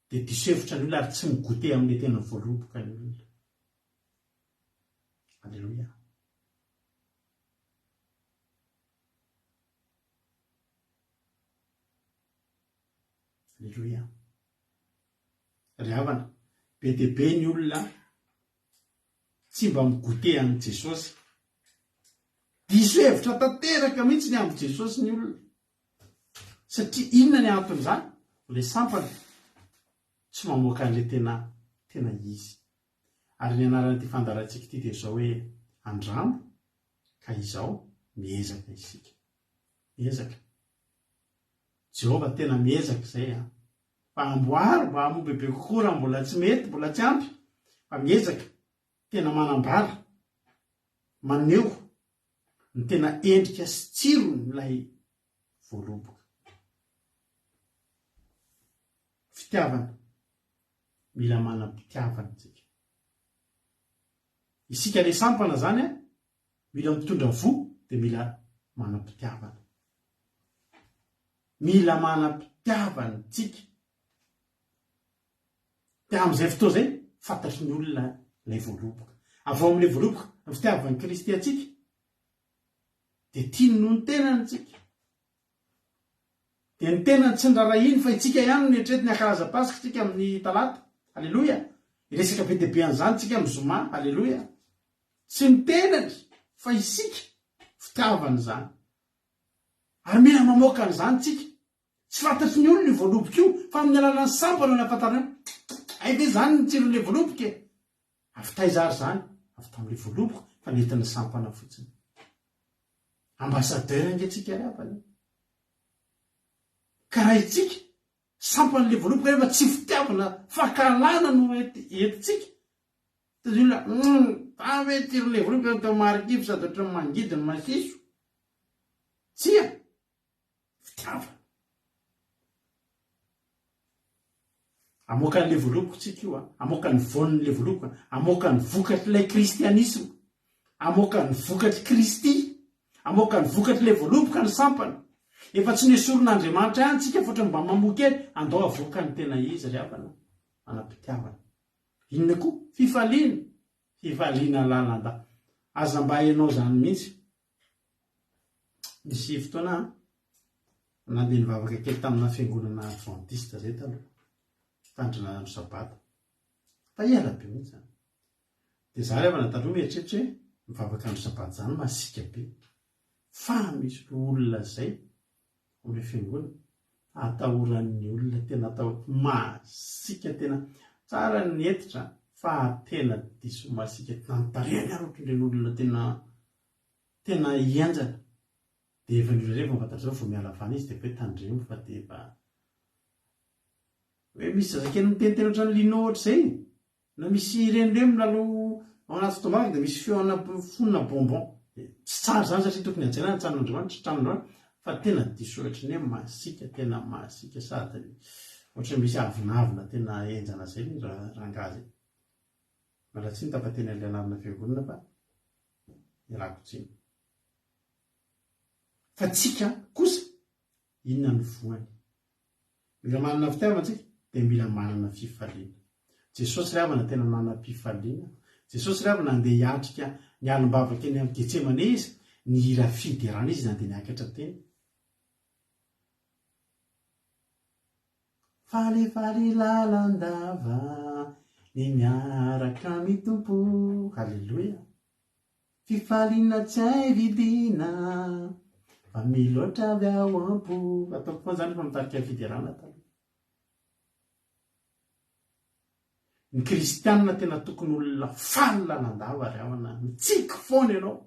dia diso hevitra ny olona ary tsy mi-goûter amin'ilay tena voaloboka ny olona. Aleloia! Aleloia. Ry havana, be dia be ny olona tsy mba mi-goûter an'i Jesosy. Diso hevitra tanteraka mihitsy ny amin'i Jesosy ny olona. Satria inona ny anton'izany? Ilay sampana tsy mamoaka an'ilay tena tena izy. Ary ny anaran'ity fandaharantsika ity dia izao hoe Andramo ka izao miezaka isika. Miezaka. Jehovah tena miezaka izay an. Fa amboaro mba hamoa bebe kokoa raha mbola tsy mety, mbola tsy ampy. Fa miezaka, tena manambara, maneho ny tena endrika sy tsiron'ilay voaloboka. Fitiavana. Mila manam-pitiavana isika. Isika ilay sampana izany an, Mila mitondra voa dia mila manam-pitiavana. Mila manam-pitiavana tsika. Dia amin'izay fotoana izay, fantatry ny olona ilay voaloboka. Avy ao amin'ilay voaloboka, ny fitiavan'i Kristy antsika, dia tiany noho ny tenany tsika. Dia ny tenany tsy nirarahiany fa itsika ihany no eritreretiny hankalaza Paska tsika amin'ny talata. Aleloia! Hiresaka be dia be an'izany tsika amin'ny zoma. Aleloia! Tsy ny tenany fa isika, fitiavana izany. Ary mila mamoaka an'izany tsika. Tsy fantatry ny olona io voaloboka io fa amin'ny alalan'ny sampana no ahafantarany hoe hay ve izany ny tsiron'ilay voaloboka e! Avy taiza ary izany? Avy tamin'ilay voaloboka fa nentin'ny sampana fotsiny. Ambassadeur ange tsika ry havana e! Ka raha itsika sampan'ilay voaloboka nefa tsy fitiavana fankahalana no entintsika Dia ny olona, humm, za ve tsiron'ilay voaloboka no toa marikivy sady ohatran'ny mangidy ny masiso? Tsia! Fitiavana. Hamoaka an'ilay voaloboka tsika io a, hamoaka ny voan'ilay voaloboka, hamoaka ny vokatr'ilay kristianisma, hamoaka ny vokatr'i Kristy, hamoaka ny vokatr'ilay voaloboka ny sampana. Efa tsy nesorin'Andriamanitra ihany tsika fa ohatran'ny mba mamoa kely, andao havoaka ny tena izy ry havana, manam-pitiavana. Inona koa? Fifaliana! Fifaliana lalandava. Aza mba ianao izany mihitsy. Nisy fotoana aho nandeha nivavaka kely tamina fiangonana adventiste izay taloha. Tandrina andro sabata. Fa ela be mihitsy izany. Dia izaho ry havana taloha mieritreritra hoe mivavaka andro sabata izany masiaka be. Fa misy olona izay ao amin'ilay fiangonana atahoran'ny olona tena atao masiaka tena tsara ny hentitra fa tena diso masiaka na ny tarehiny ary ohatran'ireny olona tena tena henjana dia efa ny olona ireny vao fantatrao vao miala avy any izy dia efa hoe tandremo fa dia efa hoe misy zazakely miteniteny ohatran'ny lino ohatr'izay Na misy ireny ireny milalao ao anaty fotoam-bavaka dia misy feo ana fonona bonbon. Tsy tsara izany satria tokony hajaina ny tranon'Andriamanitra, tranon'Andriamanitra. Fa tena diso ohatry ny hoe masiaka, tena masiaka sady ohatry ny misy avonavona tena henjana zay le rangahy zay. Miala tsiny tapateny an'ilay anarana fiangonana fa ialako tsiny. Fa tsika kosa inona no voany? Mila manana fitiavana tsika dia mila manana fifaliana. Jesosy ry havana tena nanam-pifaliana. Jesosy ry havana nandeha hiatrika ny alim-bavaka eny amin'ny Getsemane izy, nihira fiderana izy nandeha niakatra teny. Falifaly lalandava ny miaraka amin'ny Tompo. Haleloia. Fifaliana tsy hay vidiana fa miloatra avy ao am-po. Ataoko foana izany rehefa mitarika fiderana taloha. Ny kristianina tena tokony olona faly lalandava ry havana, mitsiky foana ianao,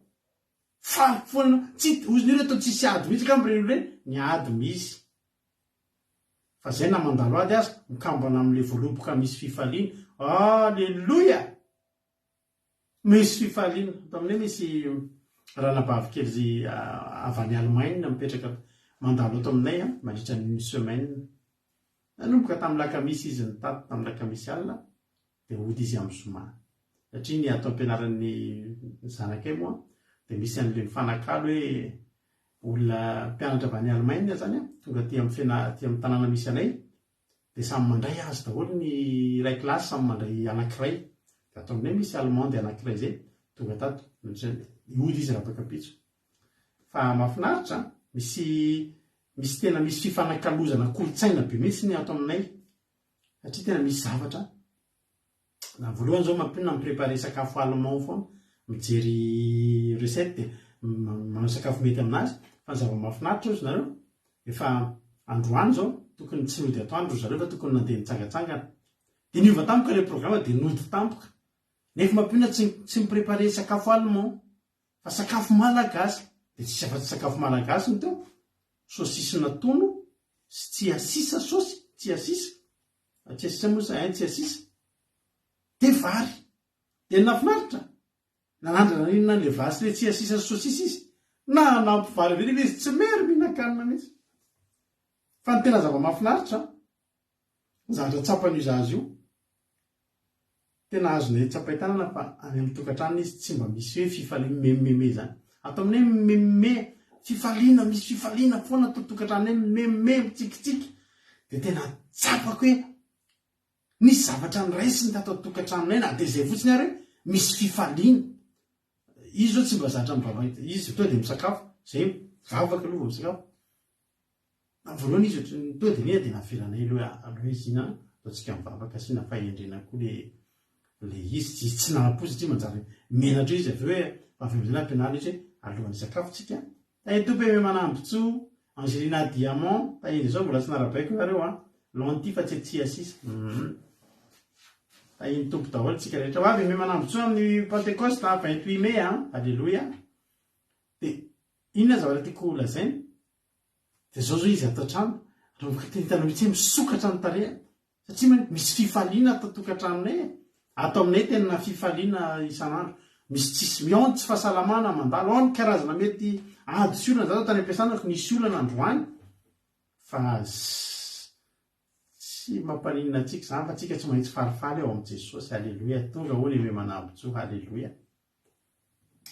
faly foana ianao, tsy ozy ny olona toa tsisy ady mihitsy angamba ireny olona ireny, ny ady misy. Fa zay na mandalo ady aza, mikambana amin'ilay voaloboka misy fifaliana. Aleloia! Misy fifaliana. Ato aminay misy ranabavy kely izay avy any Allemagne mipetraka mandalo ato aminay mandritra ny une semaine. Nanomboka tamin'ny lakamisy izy nitaty tamin'ny lakamisy alina dia hody izy amin'ny zoma. Satria ny ato am-pianaran'ny zanakay moa dia misy an'ilay mifanakalo hoe olona mpianatra avy any Allemagne izany tonga aty amin'ny fiana aty amin'ny tanàna misy anay Dia samy mandray azy daholo ny iray kilasy samy mandray anankiray. Dia ato aminay misy allemande anankiray izay tonga tato. Hody izy rapakampitso. Fa mahafinaritra an! Misy misy tena misy fifanakalozana kolontsaina be mihitsy ny ato aminay. Satria tena misy zavatra Na voalohany zao mampinona mi-preparer sakafo allemand foana, mijery recette dia manao sakafo mety aminazy, fa ny zava-mahafinaritra ozy nareo, efa androany zao tokony tsy nody atoandro ry zareo fa tokony nandeha nitsangatsangana, dia niova tampoka ilay programme dia nody tampoka, nefa mampinona tsy tsy mi-preparer sakafo allemand fa sakafo malagasy, dia tsisy afa-tsy sakafo malagasy ny teo, saucisse natono sy tsiasisa saosy, tsiasisa. Tsiasisa moa sa ein tsiasisa? Dia vary. Dia ny nahafinaritra, nanandrana nihinana an'ilay vary sy ilay tsiasisa sy sosisy izy. Nanampy vary avy eo nefa izy tsy mery mihinan-kanina mihitsy. Fa ny tena zava-mahafinaritra, ny zavatra tsapan'io zaza io, Tena azonay tsapain-tanana fa any amin'ny tokantrano izy tsy mba misy hoe fifaliana mimemimeme izany. Ato aminay mimemime, fifaliana, misy fifaliana foana ato tokantranonay mimemime, mitsikitsiky. Dia tena tsapako hoe nisy zavatra noraisiny tato an-tokantranonay na dia izay fotsiny ary hoe misy fifaliana. Izy izao tsy mba zatra mivavaka, izy tonga dia misakafo, izay mivavaka aloha vao misakafo. Tamin'ny voalohany izy ohatran'ny tonga dia nina dia navelanay aloha aloha izy iny an, ataontsika mivavaka asiana fahendrena koa le le izy, izy tsy nanam-po satria manjary menatra izy avy eo hoe fa avy eo amin'izay nampianarina izy hoe alohan'ny hisakafo tsika, Tahin'ny Tompo Aimé Manambotsoa, Angelina Diamant, Tahin'ny Jesosy mbola tsy narabaiko nareo an, Lentille fa tsy tsia sisa, hum Tahin'ny Tompo daholo tsika rehetra, ho avy Aimé Manambotsoa amin'ny Pentecoste an, 28 mai an, Aleloia, dia inona zavatra tiako ho lazaina? Dia zao zao izy ato an-trano, nanomboka tena hitanao mihitsy hoe misokatra ny tarehiny, satria man misy fifaliana ato an-tokantranonay e! Ato aminay tena fifaliana isan'andro, misy tsisy, ao ny tsy fahasalamana mandalo, ao ny karazana mety ady sy olana, za zao tany am-piasana nisy olana androany, fa tsy mampaninona antsika izany fa tsika tsy maintsy falifaly ao amin'i Jesosy, aleloia, tonga hono Aimé Manambotsoa, haleloia.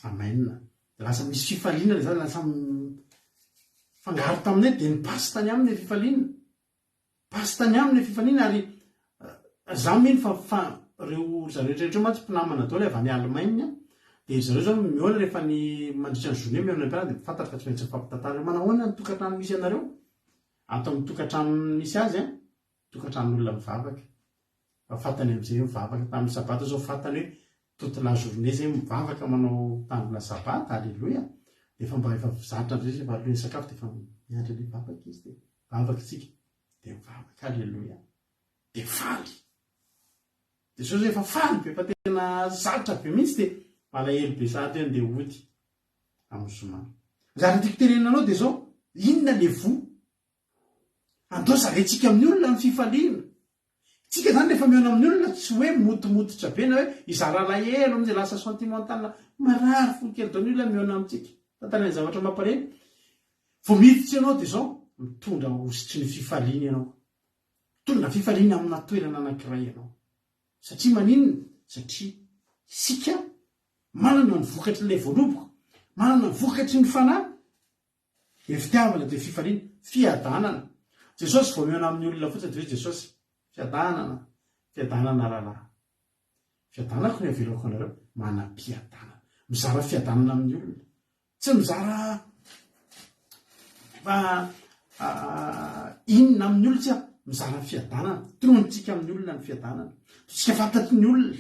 Amen. Dia lasa misy fifaliana ilay zaza, lasa mifangaro taminay dia nipasy tany aminy ilay fifaliana. Pasy tany aminy ilay fifaliana ary eh, za mino fa fa reo ry zareo rehetra ireo mantsy mpinamana daholo avy any Allemagne dia ry zareo zao mihaona rehefa ny mandritra ny journée mihaona ampianarana dia fantatra fa tsy maintsy mifampitantara hoe manahoana ny tokantrano misy anareo ato amin'ny tokantrano misy azy an tokantranon'olona mivavaka Fa fantany amizay mivavaka tamin'ny sabata zao fantany hoe toute la journée zay mivavaka manao mitandrina sabata aleloia de efa mba efa zatra amizay izy efa alohan'ny sakafo de efa miandry an'le vavaka izy de mivavaka tsika de mivavaka aleloia de faly de zao zay efa faly be fa tena zatra be mihitsy de malahelo be sahady hoe andeha hody amin'ny zoma. Ny zavatra tiako tenenina anao de zao inona le voa Andao zaraintsika amin'ny olona ny fifaliana. Tsika zany rehefa mihaona amin'ny olona tsy hoe motomototra be na hoe hizara alahelo amin'izay lasa sentimental, marary fo kely daholo ny olona mihaona amintsika. Tantarainy zavatra mampalahelo. Vao miditra ianao dia izao, mitondra hosotry ny fifaliana ianao. Mitondra fifaliana amina toerana anankiray ianao. Satria maninona? Satria isika manana ny vokatr'ilay voaloboka, manana ny vokatry ny Fanahy, dia fitiavana, dia fifaliana, fiadanana. Jesosy vao mihaona amin'ny olona fotsiny dia hoe Jesosy, fiadanana, fiadanana rahalahy. Fiadanako ny avelako anareo, manam-piadanana. Mizara fiadanana amin'ny olona. Tsy mizara fa inona amin'ny olona tsika, mizara fiadanana. Tonontsika amin'ny olona ny fiadanana. Tsika fantatry ny olona.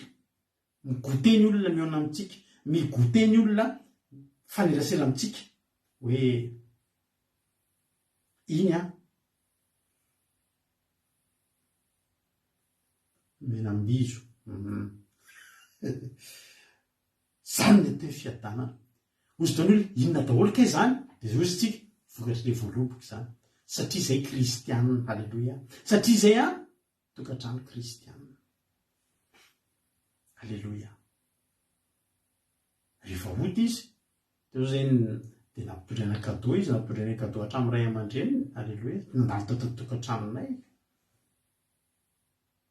Mi-goûter ny olona mihaona amintsika, mi-goûter ny olona mifanerasera amintsika hoe iny an, menambizo, hum. Zany ny atao hoe fiadanana. Hozy daholo hoe inona daholo kay zany? Dia hozy tsika, vokatr'ilay voaloboka izany. Satria izay kristianina, haleloia. Satria izay an, tokantrano kristianina. Aleloia. Rehefa hody izy, teo zay dia nampitondraina cadeau izy, nampitondraina cadeau hatramin'ny ray aman-dreniny. Aleloia. Nandalo tato an-tokantranonay.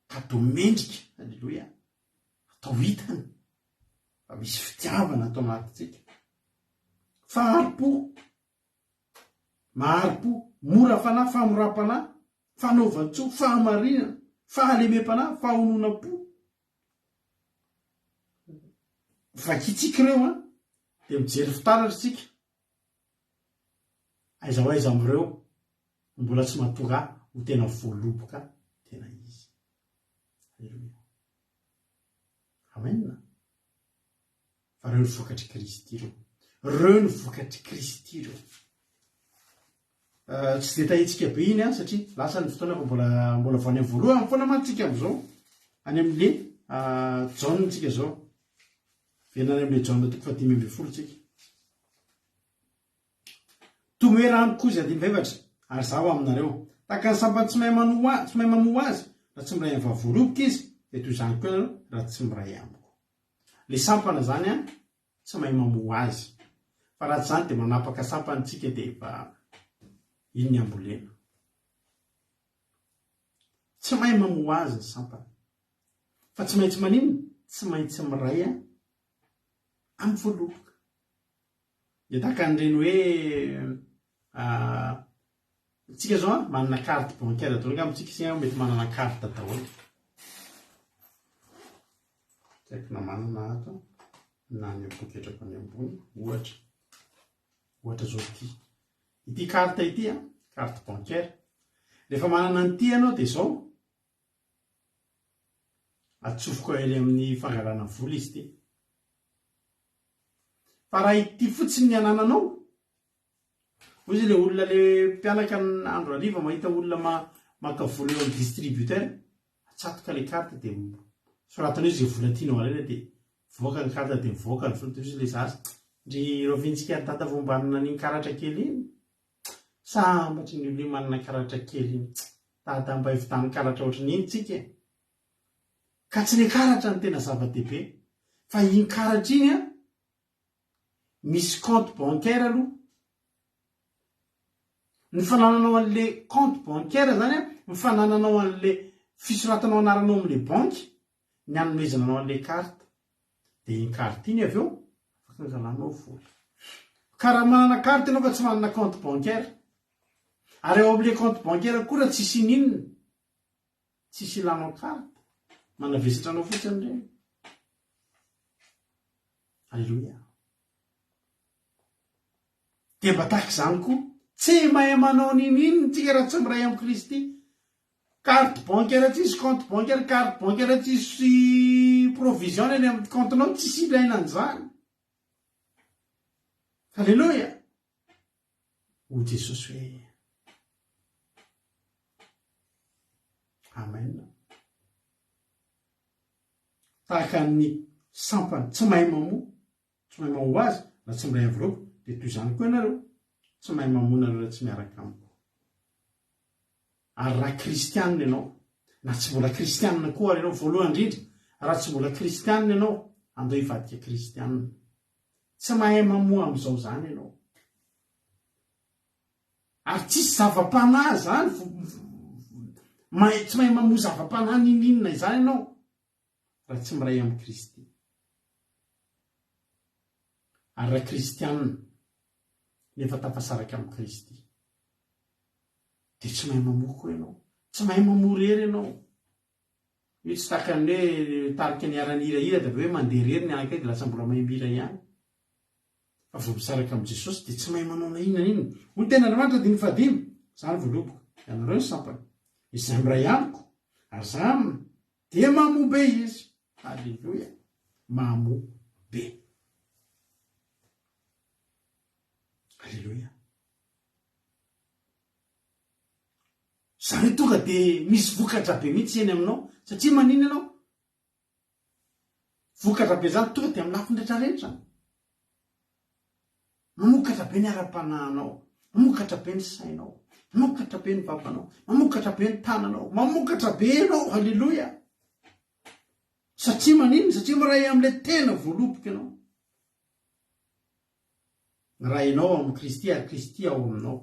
Cadeau mendrika. Aleloia. Atao hitany fa misy fitiavana ato anatintsika. Fahari-po. Mahari-po, mora fanahy, famoram-panahy, fanaovan-tsoa, fahamarinana, fahalemem-panahy, fahononam-po. Vakintsika ireo an, dia mijery fitaratra isika. Aiza ho aiza amin'ireo no mbola tsy mahatonga ahy ho tena voaloboka tena izy. Aleloia. Amen. Fa ireo no vokatr'i Kristy ireo. Ireo no vokatr'i Kristy ireo. Eh, tsy dia tahintsika be iny an, satria lasa ny fotoana fa mbola mbola vao any amin'ny voalohany foana mantsy tsika amin'izao. Any amin'le ah, Jaona tsika izao. Verina any amin'le Jaona toko faha-15 tsika. Tomoera amiko koa izy andininy fahefatra, ary izaho aminareo. Tahaka ny sampany tsy mahay manoa tsy mahay mamoa azy, raha tsy miray amin'ny vavy voaloboka izy, dia toy izany koa ianareo raha tsy miray amiko. Le sampana zany an, tsy mahay mamoa azy. Fa raha tsy izany dia manapaka sampana tsika dia efa iny ny ambolena. Tsy mahay mamoa azy ny sampana. Fa tsy maintsy maninona? Tsy maintsy miray an amin'ny voaloboka. Dia tahaka an'ireny hoe tsika zao an, manana carte bancaire daholo angamba tsika, isika mety manana carte daholo. Tsy haiko na manana ato na any amin'ny poketrako any ambony, ohatra. Ohatra zao ity. Ity carte ity an, carte bancaire. Rehefa manana an'ity ianao dia izao, atsofoka eny amin'ny fangalana vola izy ity. Fa raha ity fotsiny ny anananao, hoy izy le olona le mpianaka andro hariva mahita olona maka vola eo amin'ny distributeur, atsatoka le carte dia soratana eo izay vola tianao alaina dia mivoaka ny carte dia mivoaka ny vola dia hoy izy le zaza, ndry raovintsika ry dada vao mba hanana an'iny karatra kely iny, sambatra ny olona iny manana karatra kely iny, dada mba hividiano karatra ohatran'iny tsika e. Ka tsy le karatra no tena zava-dehibe fa iny karatra iny an, misy compte bancaire aloha. Ny fanananao an'le compte bancaire zany an, ny fanananao an'le fisoratanao anaranao amle banky, ny anomezana anao an'le carte. De iny carte iny avy eo afaka angalanao vola. Ka raha manana carte ianao fa tsy manana compte bancaire, ary ao amle compte bancaire koa raha tsisy ininona, Tsisy ilanao carte, manavesatra anao fotsiny ireny. Alléluia. Dia mba tahaka izany koa, tsy mahay manao n'inon'inona tsika raha tsy miray amin'i Kristy. Carte bancaire tsisy, compte bancaire, carte bancaire tsisy provision any amin'ny compte-nao, tsisy ilaina an'izany. Alléluia. Hoy Jesosy hoe, Amen. Tahaka ny sampany tsy mahay mamoa, tsy mahay mamoa azy, raha tsy miray enveloppe, dia toy izany koa ianareo, tsy mahay mamoa nareo raha tsy miaraka amiko. Ary raha kristianina ianao, na tsy mbola kristianina koa ary ianao, voalohany indrindra, raha tsy mbola kristianina ianao, andao hivadika kristianina. Tsy mahay mamoa amin'izao izany ianao. Ary tsisy zava-panahy zany mahay tsy mahay mamoa zava-panahy n'inon'inona izany ianao raha tsy miray amin'i Kristy. Ary raha kristianina nefa tafasaraka amin'i Kristy dia tsy mahay mamoa koa ianao. Tsy mahay mamoa irery ianao. Io tsy takan'ny hoe tarika niara-nihirahira dia avy eo hoe mandeha irery ny anankiray dia lasa mbola mahay mihira ihany. Fa vao misaraka amin'i Jesosy dia tsy mahay manao na inona na inona. Hoy ny tenin'Andriamanitra andininy fahadimy, Izaho ny voaloboka, ianareo ny sampana. Izay miray amiko, ary izaho aminy, dia mamoa be izy. Haleloia! Mamoa be. Haleloia! Izany hoe tonga dia misy vokatra be mihitsy eny aminao. Satria maninona ianao? Vokatra be izany tonga dia amin'ny lafiny rehetra rehetra. Mamokatra be ny ara-panahinao, mamokatra be ny sainao, mamokatra be ny vavanao, mamokatra be ny tananao, mamokatra be ianao, haleloia. Satria maninona? Satria miray amin'ilay tena voaloboka ianao. Rainao ao amin'i Kristy ary Kristy ao aminao.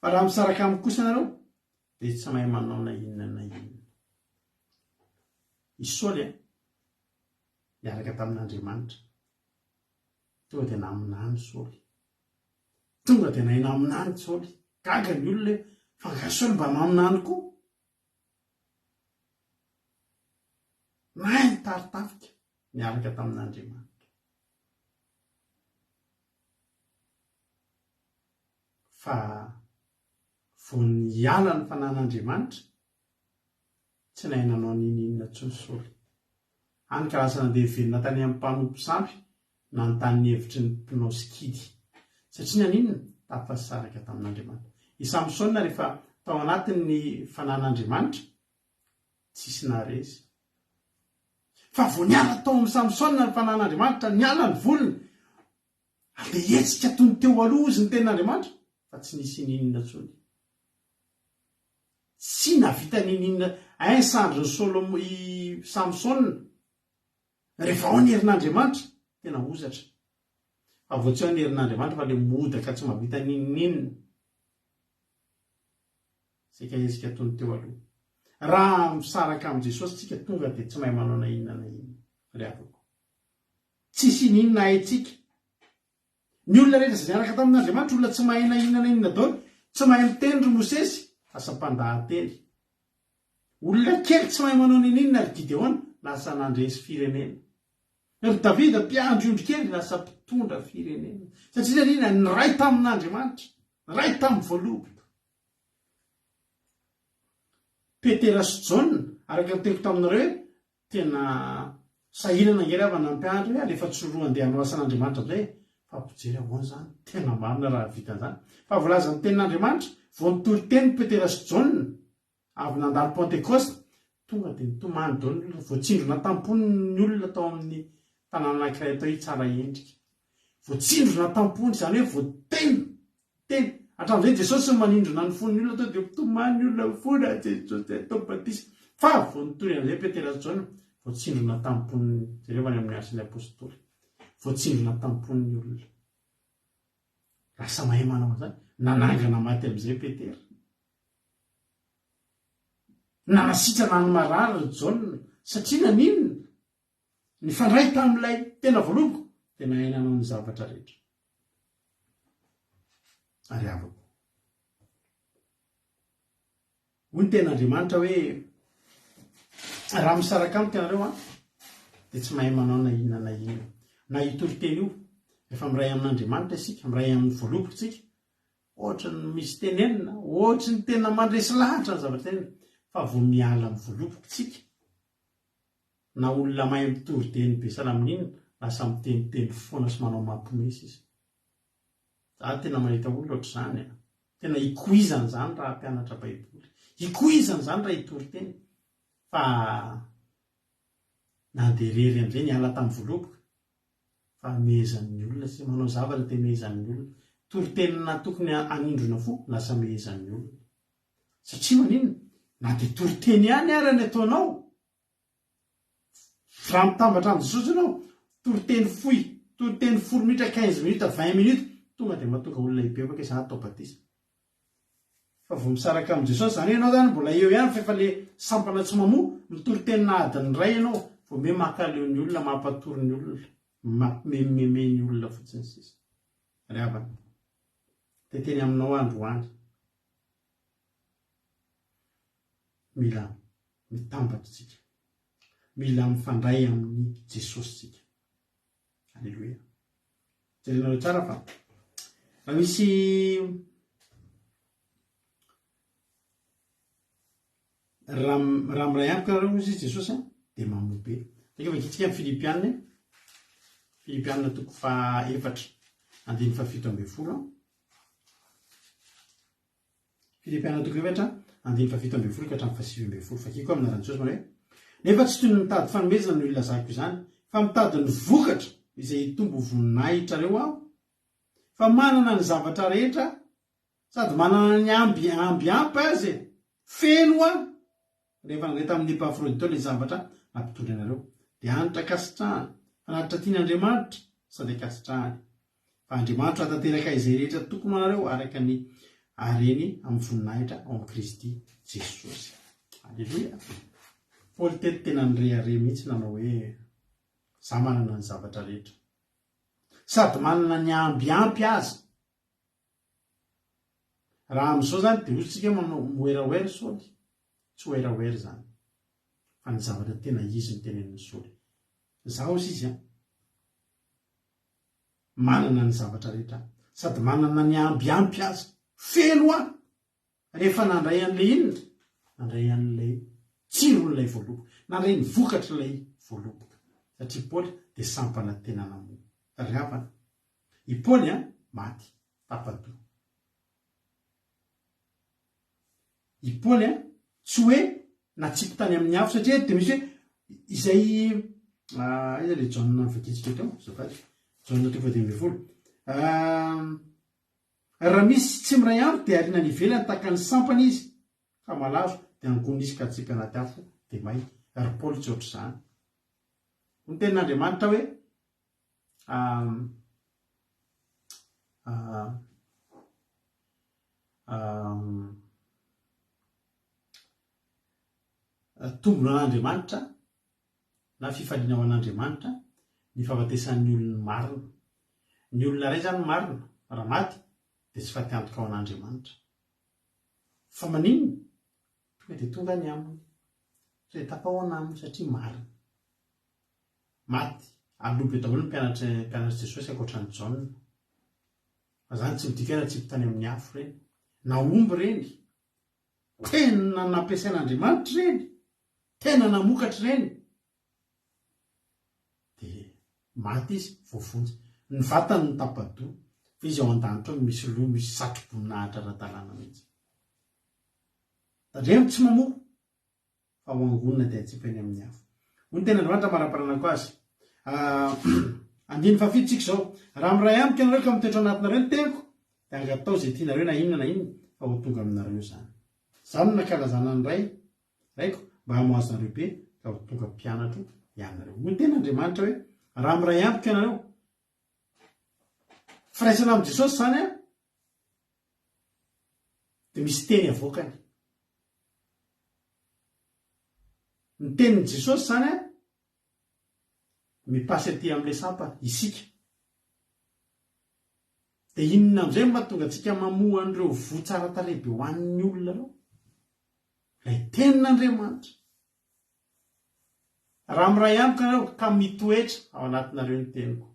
Fa raha misaraka amiko kosa ianareo, dia tsy mahay manao na inona na inona. I Saoly a, niaraka tamin'Andriamanitra. Tonga dia naminany Saoly. Tonga dia nahay naminany Saoly. Gaga ny olona hoe, fa angaha Saoly mba maminany koa? Nahay nitari-tafika niaraka tamin'Andriamanitra. Fa vao niala ny fanan'Andriamanitra, tsy nahay nanao n'inon'inona intsony Saoly. Hany ka lasa nandeha niverina tany amin'ny mpanompo sampy nanontany ny hevitry ny mpinao sikidy. Satria naninona? Tafasaraka tamin'Andriamanitra. I Samsona rehefa tao anatin'ny fanan'Andriamanitra, tsisy naharesy. Fa vao niala tao amin'i Samsona ny fanan'Andriamanitra, niala ny volony, ary dia hetsika toy ny teo aloha hozy ny tenin'Andriamanitra, fa tsy nisy ininona intsony. Tsy nahavita n'ininona, ein sandrin'i Solomo, i Samsona, rehefa ao ny herin'Andriamanitra, tena hozatra. Fa vao tsy ao ny herin'Andriamanitra fa le modaka tsy mahavita n'inon'inona. Saika hetsika toy ny teo aloha. Raha misaraka amin'i Jesosy tsika tonga dia tsy mahay manao na inona na inona, ry havako. Tsisy ininona haintsika. Ny olona rehetra izay niaraka tamin'Andriamanitra, olona tsy mahay na inona na inona daholo. Tsy mahay miteny ry Mosesy, lasa mpandahateny. Olona kely tsy mahay manao n'ininona ry Gideona, lasa nandresy firenena. Ry Davida, mpiandry ondry kely, lasa mpitondra firenena. Satria naninona? Niray tamin'Andriamanitra, niray tamin'ny voaloboka. Petera sy Jaona, araka ny teniko taminareo hoe, Tena sahirana ange ry havana ny mpianatra hoe alefa tsoroha andeha hanao asan'Andriamanitra indray e! Fa mpijery ahoana izany? Tena marina raha vita an'izany. Fa voalazan'ny tenin'Andriamanitra, vao nitory teny Petera sy Jaona, avy nandalo Pentekosta, tonga dia nitomany daholo ny olona, voatsindrona tam-pony ny olona tao amin'ny tanàna anankiray atao hoe Tsaraendrika. Voatsindrona tam-pony, izany hoe voateny Teny. Hatramin'izay Jesosy no manindrona ny fon'ny olona tonga dia mitomany ny olona mifona Jesosy dia atao batisa. Fa vao nitory an'izay Petera sy Jaona, voatsindrona tam-pon'ny, jereo any amin'ny Asan'ny Apostoly, voatsindrona tam-pon'ny olona. Lasa mahay manao an'izany. Nanangana maty amin'izay Petera. Nanasitrana ny marary ry Jaona. Satria naninona? Nifandray tamin'ilay tena voaloboka dia nahay nanao ny zavatra rehetra. Ary havako. Hoy ny tenin'Andriamanitra hoe, raha misaraka amiko ianareo an, dia tsy mahay manao na inona na inona. Na io toriteny io, rehefa miray amin'Andriamanitra isika, miray amin'ny voaloboka isika, ohatry ny misy tenenina, ohatry ny tena mandresy lahatra ny zavatra tenenina, fa vao miala amin'ny voaloboka isika, Na olona mahay mitory dia ny be salaminina lasa miteniteny foana sy manao mampime sisa. Za tena mahita olona ohatr'izany a! Tena ikoizana izany raha hampianatra baiboly. Ikoizana izany raha hitory teny. Fa nandeha irery amin'izay niala tamin'ny voaloboka fa mehezan'ny olona sisa. Manao zavatra dia mehezan'ny olona. Toriteny tokony hanindrona fo lasa mehezan'ny olona. Satria maninona? Na dia toriteny ihany ara ny ataonao, raha mitambatra amin'i Jesosy ianao, toriteny fohy, toriteny folo minitra, quinze minutes, vingt minutes, tonga dia mahatonga olona hibebaka izy, atao batisa. Fa vao misaraka amin'i Jesosy, izany hoe ianao izany mbola eo ihany fa efa le sampana tsy mamoa, mitory teny adiny iray ianao, vao me mankaleo ny olona, mampatory ny olona, mampimemimeme ny olona fotsiny sisa. Ry havana, te teny aminao aho androany, mila mitambatra isika, mila mifandray amin'i Jesosy isika. Aleloia. Jerenareo tsara fa raha misy raha raha miray amiko nareo hozy izy Jesosy a dia mamoa be. Saika vakitsika ny Filipiana, Filipiana toko faha-efatra andininy faha-fito ambin'ny folo. Filipiana toko efatra, andininy fahafito ambin'ny folo ka hatramin'ny fahasivy ambin'ny folo. Vakiko amin'ny anaran'i Jesosy manao hoe, Nefa tsy toy ny mitady fanomezana no ilazako izany, fa mitady ny vokatra izay hitombo ho voninahitrareo aho, fa manana ny zavatra rehetra sady manana ny amby amby ampy aza e, feno aho, rehefa nandray tamin'i Epafrodito ilay zavatra nampitondra anareo, dia hanitra ankasitrahana, fanatitra tian'Andriamanitra sady ankasitrahany. Fa Andriamanitra hahatanteraka izay rehetra tokony ho anareo araka ny hareny amin'ny voninahitra ao amin'i Kristy Jesosy. Aleloia! Paoly teto tena nirehareha mihitsy nanao hoe, Za manana ny zavatra rehetra. Sady manana ny amby ampy aza. Raha amin'izao zany dia hoy tsika manao miwerawera Saoly. Tsy werawera izany. Fa ny zavatra tena izy no tenenin'i Saoly. Za hozy izy an. Manana ny zavatra rehetra sady manana ny amby ampy aza. Feno aho rehefa nandray an'ilay inona? Nandray an'ilay tsiron'ilay voaloboka. Nandray ny vokatr'ilay voaloboka. Satria Paoly dia sampana tena namoa. Ry havana, i Paoly an, maty, tapa-doha. I Paoly an, tsy hoe natsipy tany amin'ny afo satria eto dia misy hoe izay aiza ilay Jaona novakintsika teo, azafady, Jaona toko faha-15. Raha misy tsy miray andro dia ariana any ivelany tahaka ny sampana izy ka malazo dia angonina izy ka atsipy anaty afo dia may. Ry Paoly tsy ohatr'izany. Hoy ny tenin'Andriamanitra hoe Tombony ho an'Andriamanitra na fifaliana ho an'Andriamanitra ny fahafatesan'ny olony marina. Ny olona iray izany marina, raha maty dia tsy faty antoka ho an'Andriamanitra. Fa maninona? Tonga dia tonga any aminy. Tonga dia tafahoana aminy satria marina. Maty aloha be daholo ny mpianatry mpianatr'i Jesosy ankoatra an'i Jaona. Fa izany tsy midika hoe natsipy tany amin'ny afo ireny. Nahomby ireny. Tena nampiasain'Andriamanitra ireny. Tena namokatra ireny. Dia maty izy, voavonjy. Ny vatany no tapa-doha, fa izy ao an-danitra ao misy loha, misy satroboninahitra ara-dalàna mihitsy. Tandremo tsy mamoa. fa ho angonina dia atsipy any amin'ny afo. Hoy ny tenin'Andriamanitra ambaram-paranako azy. Andininy fahafito tsika izao. Raha miray amiko ianareo ka mitoetra anatinareo ny teniko, dia angatao izay tianareo na inona na inona, fa ho tonga aminareo izany. Izaho no nankalazana ny Ray, Raiko, mba hamoazanareo be, ka ho tonga mpianatro ianareo. Hoy ny tenin'Andriamanitra hoe, Raha miray amiko ianareo. Firaisana amin'i Jesosy izany an, dia misy teny avoakany. Ny tenin'i Jesosy izany an, mi-passe aty amin'ilay sampana, isika. Dia inona amin'izay no mahatonga antsika mamoa an'ireo voa tsara tarehy be ho an'ny olona ireo? Ilay tenin'Andriamanitra. Raha miray amiko ianareo ka mitoetra ao anatinareo ny teniko.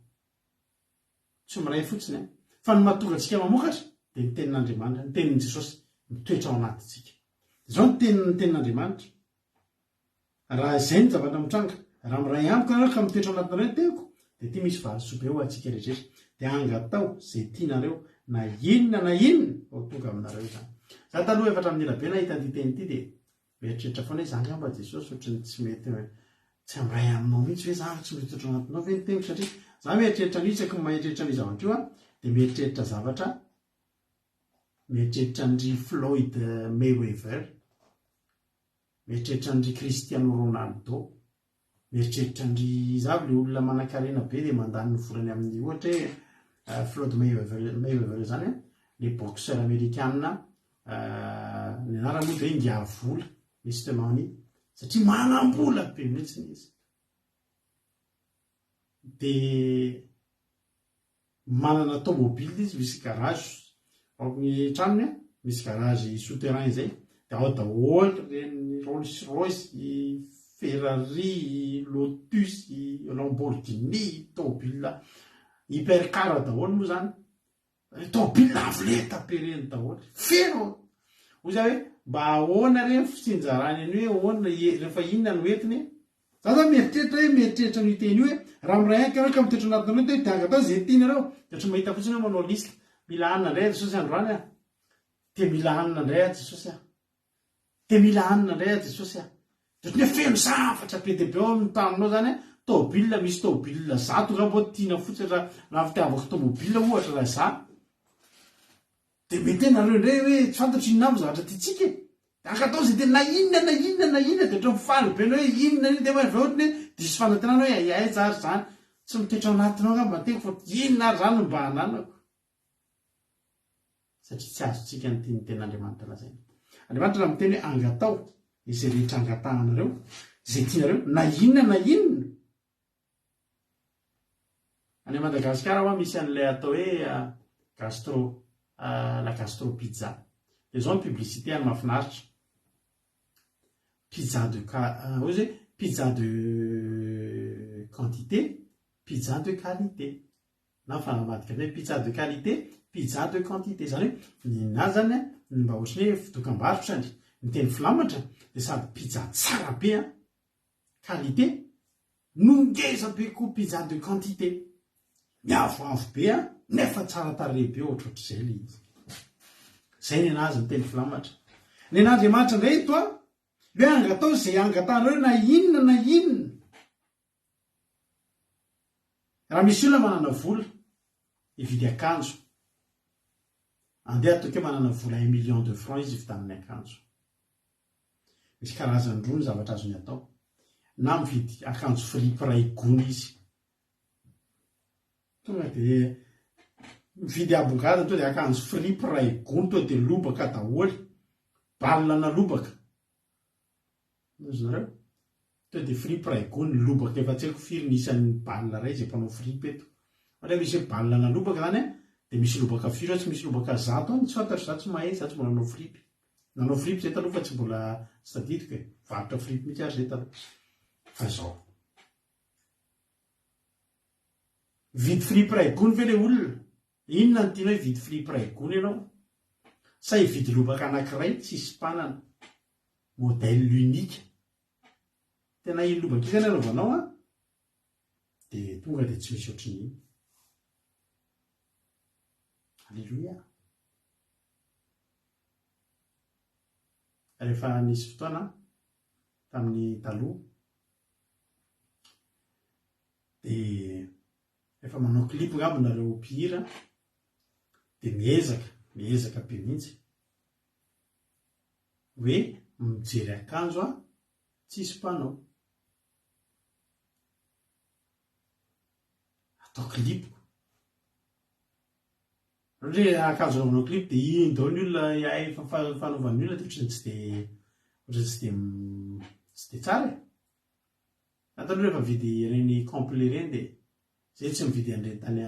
Tsy miray fotsiny an. Fa ny mahatonga antsika mamokatra dia ny tenin'Andriamanitra, ny tenin'i Jesosy mitoetra ao anatintsika. Izao ny tenin'ny tenin'Andriamanitra. Raha izay ny zavatra mitranga, raha miray amiko ianareo ka mitoetra ao anatinareo ny teniko, dia ity misy valisoa be ho antsika rehetra. Dia angatao izay tianareo na inona na inona ho tonga aminareo izany. Za taloha efa hatramin'ny ela be nahita an'ity teny ity dia Mieritreritra foana hoe za angamba Jesosy ohatry ny tsy mety tsy miray aminao mihitsy ve za tsy mitoetra ao anatinao ve ny teniko satria za mieritreritra an'io isaky ny mieritreritra an'io zavatra io aho dia mieritreritra zavatra mieritreritra an-dry Floyd Mayweather mieritreritra an-dry Cristiano Ronaldo Mieritreritra an-dry iza avy le olona manankarena be dia mandany ny volany amin'ny ohatra hoe Floyd Mayweather Mayweather izany an, le boxeur amerikana. Ny anarany moa dia hoe Ingahy Vola, Mister Money, satria manam-bola be mihitsy izy. Dia manana tomobile izy, misy garage ao amin'ny tranony, misy garage souterrain izay, dia ao daholo ireny Rolls Royce, Ferrari, Lotus, Lamborghini, tomobile hypercar daholo moa izany. Tôbila avo lenta be reny daholo. Feno! Hoy za hoe mba ahoana re ny fitsinjarany an'io hoe ahoana rehefa inona no entiny e? Za zany mieritreritra hoe mieritreritra an'io teny io hoe raha miray aika nareo ka mitoetra anatinareo dia dia angatao ze tianareo. Dia ohatran'ny mahita fotsiny hoe manao liste. Mila hanina indray aho Jesosy androany ah. Dia mila hanina indray aho Jesosy ah. Dia mila hanina indray aho Jesosy ah. Dia ohatran'ny hoe feno zavatra be dia be ao amin'ny tranonao zany an, tôbila misy tôbila zato angamba ao tiana fotsiny raha raha fitiavako tômôbila ohatra raha izaho. Dia mety hoe nareo indray hoe tsy fantatro inona avy zavatra tiantsika e. Dia ankatao izay tena na inona na inona na inona dia ohatran'ny faly be anao hoe inona iny dia avy eo ohatran'ny hoe diso fanantenana hoe hay aiza ary izany. Tsy mitoetra ao anatinao angamba ny teniko fa inona ary izany no mba ananako. Satria tsy azontsika ny tian'ny Tenin'Andriamanitra lazaina. Andriamanitra raha miteny hoe angatao izay rehetra angatahanareo, izay tianareo, na inona na inona. Any Madagasikara hoa misy an'ilay atao hoe gastro, la gastro pizza. Dia izao ny publicité any mahafinaritra. Pizza de, hoy izy hoe pizza de quantité, pizza de qualité. na fanamadika ny hoe pizza de qualité, pizza de quantité, izany hoe ny nazy zany an, ny mba ohatran'ny hoe dokam-barotrany, ny teny filamatra dia sady pizza tsara be an, qualité, no ngeza be koa pizza de quantité, miavoavo be an, nefa tsara tarehy be ohatrohatr'izay ilay izy. Izay ny anazy ny teny filamatra. Ny an'Andriamanitra indray eto an, hoe angatao izay angatahanareo na inona na inona. Raha misy olona manana vola hividy akanjo, andeha ataoko hoe manana vola un million de francs izy hividanany akanjo. Misy karazany roa ny zavatra azony atao. Na mividy akanjo fripy iray gony izy. Tonga dia mividy ambongadiny tonga dia akanjo fripy iray gony tonga dia lobaka daholo. Balina lobaka. Azonareo? Tonga dia fripy iray gony, lobaka efa tsy haiko firy ny isan'ny balle iray izay mpanao fripy eto. Ohatra hoe misy hoe balle ana lobaka izany an, dia misy lobaka firy ao, tsy misy lobaka zato any, tsy fantatro, za tsy mahay, za tsy mbola nanao fripy. Nanao fripy zay taloha fa tsy mbola tsy tadidiko e, mivarotra fripy mihitsy ary zay taloha. Fa izao. Mividy fripy iray gony ve ilay olona? Inona no tianao hividy fripy iray gony ianao? Sa hividy lobaka anankiray tsisy mpanana? Modèle unique. Tena iny lobaka iny zany anaovanao an, dia tonga dia tsy misy ohatrin'iny. Alléluia. Rehefa nisy fotoana tamin'ny taloha dia Rehefa manao clip ngamba nareo mpihira dia miezaka, miezaka be mihitsy hoe mijery akanjo a tsisy mpanao. Atao clip ko. Ohatra hoe akanjo anaovanao clip dia iny daholo ny olona hay fanaovan'ny olona dia ohatran'ny tsy dia ohatran'ny tsy dia tsy dia tsara e. Za taloha rehefa mividy ireny complet ireny dia zay tsy mividy an'ireny tany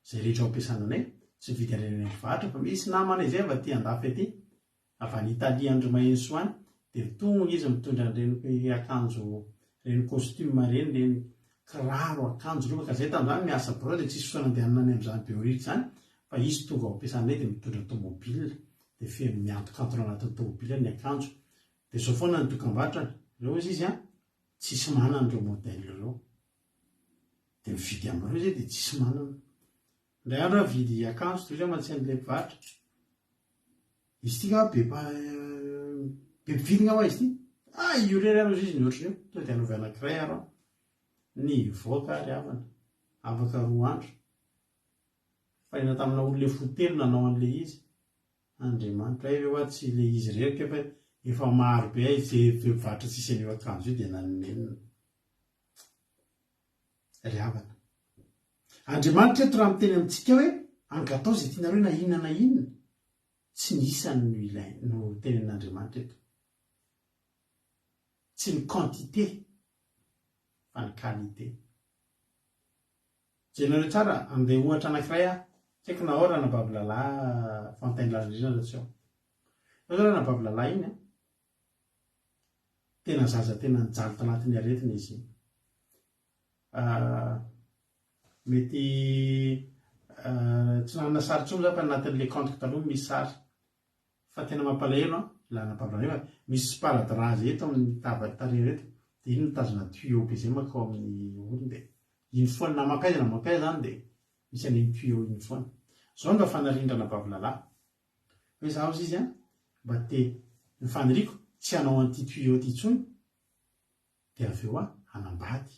zay rehetra ao am-piasana anay, tsy mividy an'ireny any am-pivarotra fa misy namanay zay avy aty andafy aty, avy any Italie any ry Mahenisoa any, dia tonga izy mitondra an'ireny akanjo, ireny costume ireny, ireny kiraro, akanjo, lobaka, zay tamin'izany miasa birao dia tsisy fotoana andehanana any amin'izany Behoririka izany fa izy tonga ao am-piasana dia mitondra tomobile dia feno miantokantona ao anatin'ny tomobile ny akanjo Dia izao foana ny dokambarotrany, ireo hozy izy an, tsisy manana ireo modèle ireo. Dia mividy amin'ireo izy dia tsisy manana. Indray andro aho nividy akanjo toy izao mantsy an'ilay mpivarotra. Izy ity nga be be mpividy nga hoa izy ity. Ah io irery ary hozy izy ny ohatran'io. Tonga dia anaovy anankiray ary aho. Nivoaka ary havana. Afaka roa andro. Fa nina tamina olona efa ho telo nanao an'ilay izy. Andriamanitra hay ve hoa tsy ilay izy irery kay fa efa maro be hay ze mpivarotra tsisy an'io akanjo io dia nanenina. Ry havana. Andriamanitra eto raha miteny amintsika hoe angatao izay tianareo na inona na inona. Tsy ny isany no ilaina, no tenenin'Andriamanitra eto. Tsy ny quantité fa ny qualité. Jerenareo tsara, andeha ohatra anankiray aho, tsy haiko na ao Ranabavy Lala Fontaine Lalindrindra na tsy ao. Zao zao Ranabavy Lala iny an, tena zaza tena nijaly tanatin'ny aretina izy iny. Mety tsy nanana sary intsony za fa anatin'le compte-ko taloha misy sary. Fa tena mampalahelo an, ilana mpampalahelo fa misy sparadrap zay eto amin'ny tava tarehy ireto dia iny mitazona tuyau be zay mankao amin'ny orony dia iny foana na mankaiza na mankaiza zany dia misy an'iny tuyau iny foana. Zao no mba fanarian-dRanabavy Lala hoe za hozy izy an mba te ny faniriako tsy hanao an'ity tuyau ity intsony dia avy eo aho hanambady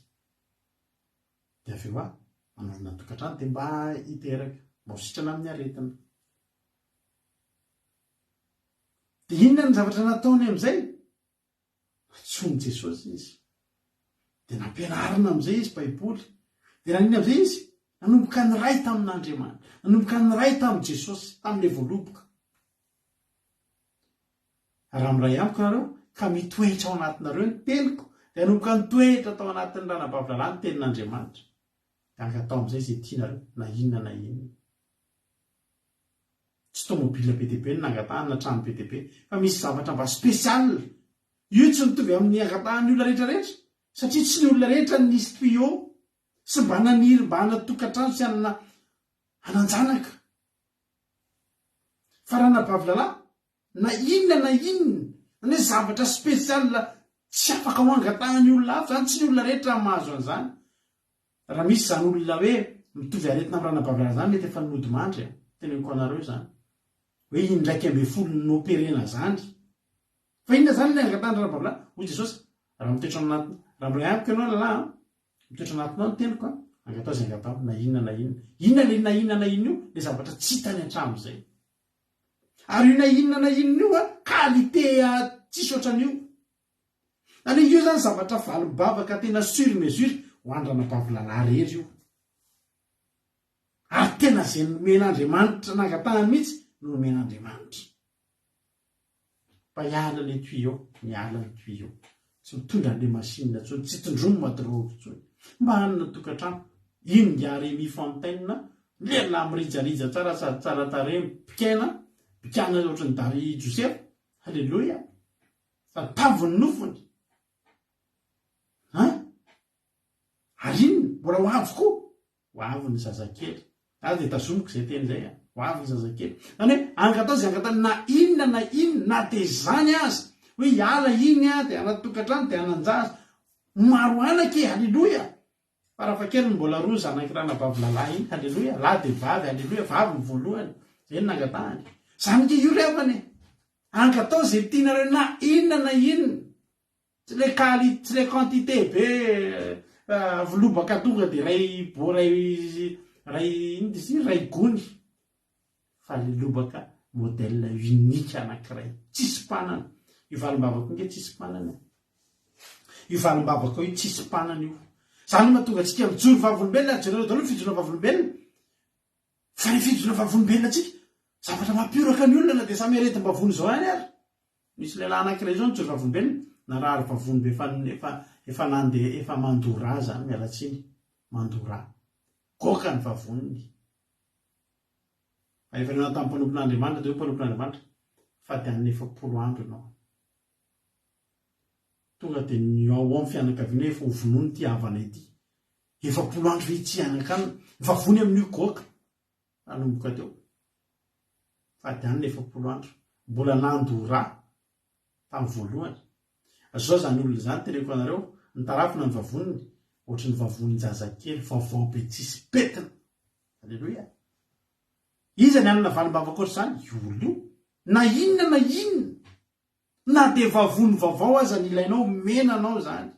dia avy eo aho hanorina tokantrano dia mba hiteraka mba ho sitrana amin'ny aretina. Dia inona ny zavatra nataony amin'izay? Nantsoin'i Jesosy izy. Dia nampianarina amin'izay izy Baiboly. Dia naninona amin'izay izy? Nanomboka niray tamin'Andriamanitra. Nanomboka niray tamin'i Jesosy, tamin'ilay voaloboka. Raha miray amiko nareo, ka mitoetra ao anatinareo ny teniko, dia nanomboka nitoetra tao anatin'ny ranabavy Lala ny tenin'Andriamanitra. Dia angataho amin'izay izay tianareo, na inona na inona. Tsy tomobile be dia be no nangatahany na trano be dia be fa misy zavatra mba spécial. Io tsy mitovy amin'ny angatahan'ny olona rehetra rehetra satria tsy ny olona rehetra no nisy tuyau sy mba naniry mba hanana tokantrano sy hanana hanan-janaka. Fa ranabavy Lala na inona na inona na hoe zavatra spécial tsy afaka ho angatahan'ny olona hafa izany, tsy ny olona rehetra mahazo an'izany. Raha misy izany olona hoe mitovy aretina amin'ny ranabavy Lala izany mety efa nodimandry a! Teneniko anareo izany. Hoe 11 noperena izany. Fa inona izany ilay angatahan'ny ranabavy Lala? Hoy Jesosy, raha mitoetra anaty, raha miray amiko ianao Lala a, mitoetra anatinao ny teniko a, angatao izay angatao, na inona na inona. Inona ilay na inona na inona io? Ilay zavatra tsy hitany hatramin'izay. Ary io na inona na inona io a, qualité tsisy ohatran'io. Zany hoe io zany zavatra valim-bavaka tena sur mesure ho an-dRanabavy Lala rery io. Ary tena izay nomen'Andriamanitra nangatahany mihitsy no nomen'Andriamanitra. Mba hiala le tuyau, miala ny tuyau. Tsy mitondra an'le machine intsony, tsy tondromina drogue intsony. Mba hanana tokantrano. Iny ingahy Rémi Fontaine, lehilahy mirijarija tsara sady tsara tarehy, mpikaina, mpikana ohatran'i Dary Josefa. Alléluia. Fa tavy ny nofony. An? Ary inona? Mbola ho avy koa. Ho avy ny zazakely. Za dia tazomiko izay teny izay an. Ho avy ny zazakely. Zany hoe angatao izay angatao na inona na inona na dia izany aza. Hoe hiala iny an, dia anaty tokantrano dia hanan-jaza. Maro anaka e, aleloia. Farafahakeliny mbola roa zanak'i ranabavy Lala iny, haleloia, lahy dia vavy, haleloia, vavy ny voalohany, zay no nangatahany. Zany nge io ry havana e! Angatao ze tianareo na inona na inona, tsy le quali, tsy le quantité be lobaka tonga de ray bo ray ray inona izy ity ray gony fa le lobaka modèle unique anakiray, tsisy mpanana, io valim-bavaka io nge tsisy mpanana e! Io valim-bavakao io tsisy mpanana io. Zany no mahatonga antsika mijoro vavolombelona ary jereo daholo ny fijoroana vavolombelona. Fa ny fijoroana vavolombelona antsika, zavatra mampioraka ny olona na dia samy aretim-bavony izao ihany ary. Misy lehilahy anankiray izao nijoro vavolombelona, narary vavony be efa efa efa nandeha efa mandoa rà zany, miala tsiny, mandoa rà. Goaka ny vavoniny. Fa efa nihaona tamin'ny mpanompon'Andriamanitra dia hoy mpanompon'Andriamanitra, fady hanina 40 andro ianao. Tonga dia ny ao amin'ny fianakaviana hoe efa ho vonoina ity havana ity. 40 andro ve ity hianakana? Efa vony amin'io goaka. Nanomboka teo. Fady hanina 40 andro. Mbola nandoa rà tamin'ny voalohany. Zao izany olona izany teneniko anareo, nitarafina ny vavoniny, ohatry ny vavonin-jazakely, vaovao be tsisy pentina. Aleloia. Iza ny hanana valim-bava ankoatr'izany? Io olona io. Na inona na inona. Na dia vavony vaovao aza ny ilainao, omena anao izany.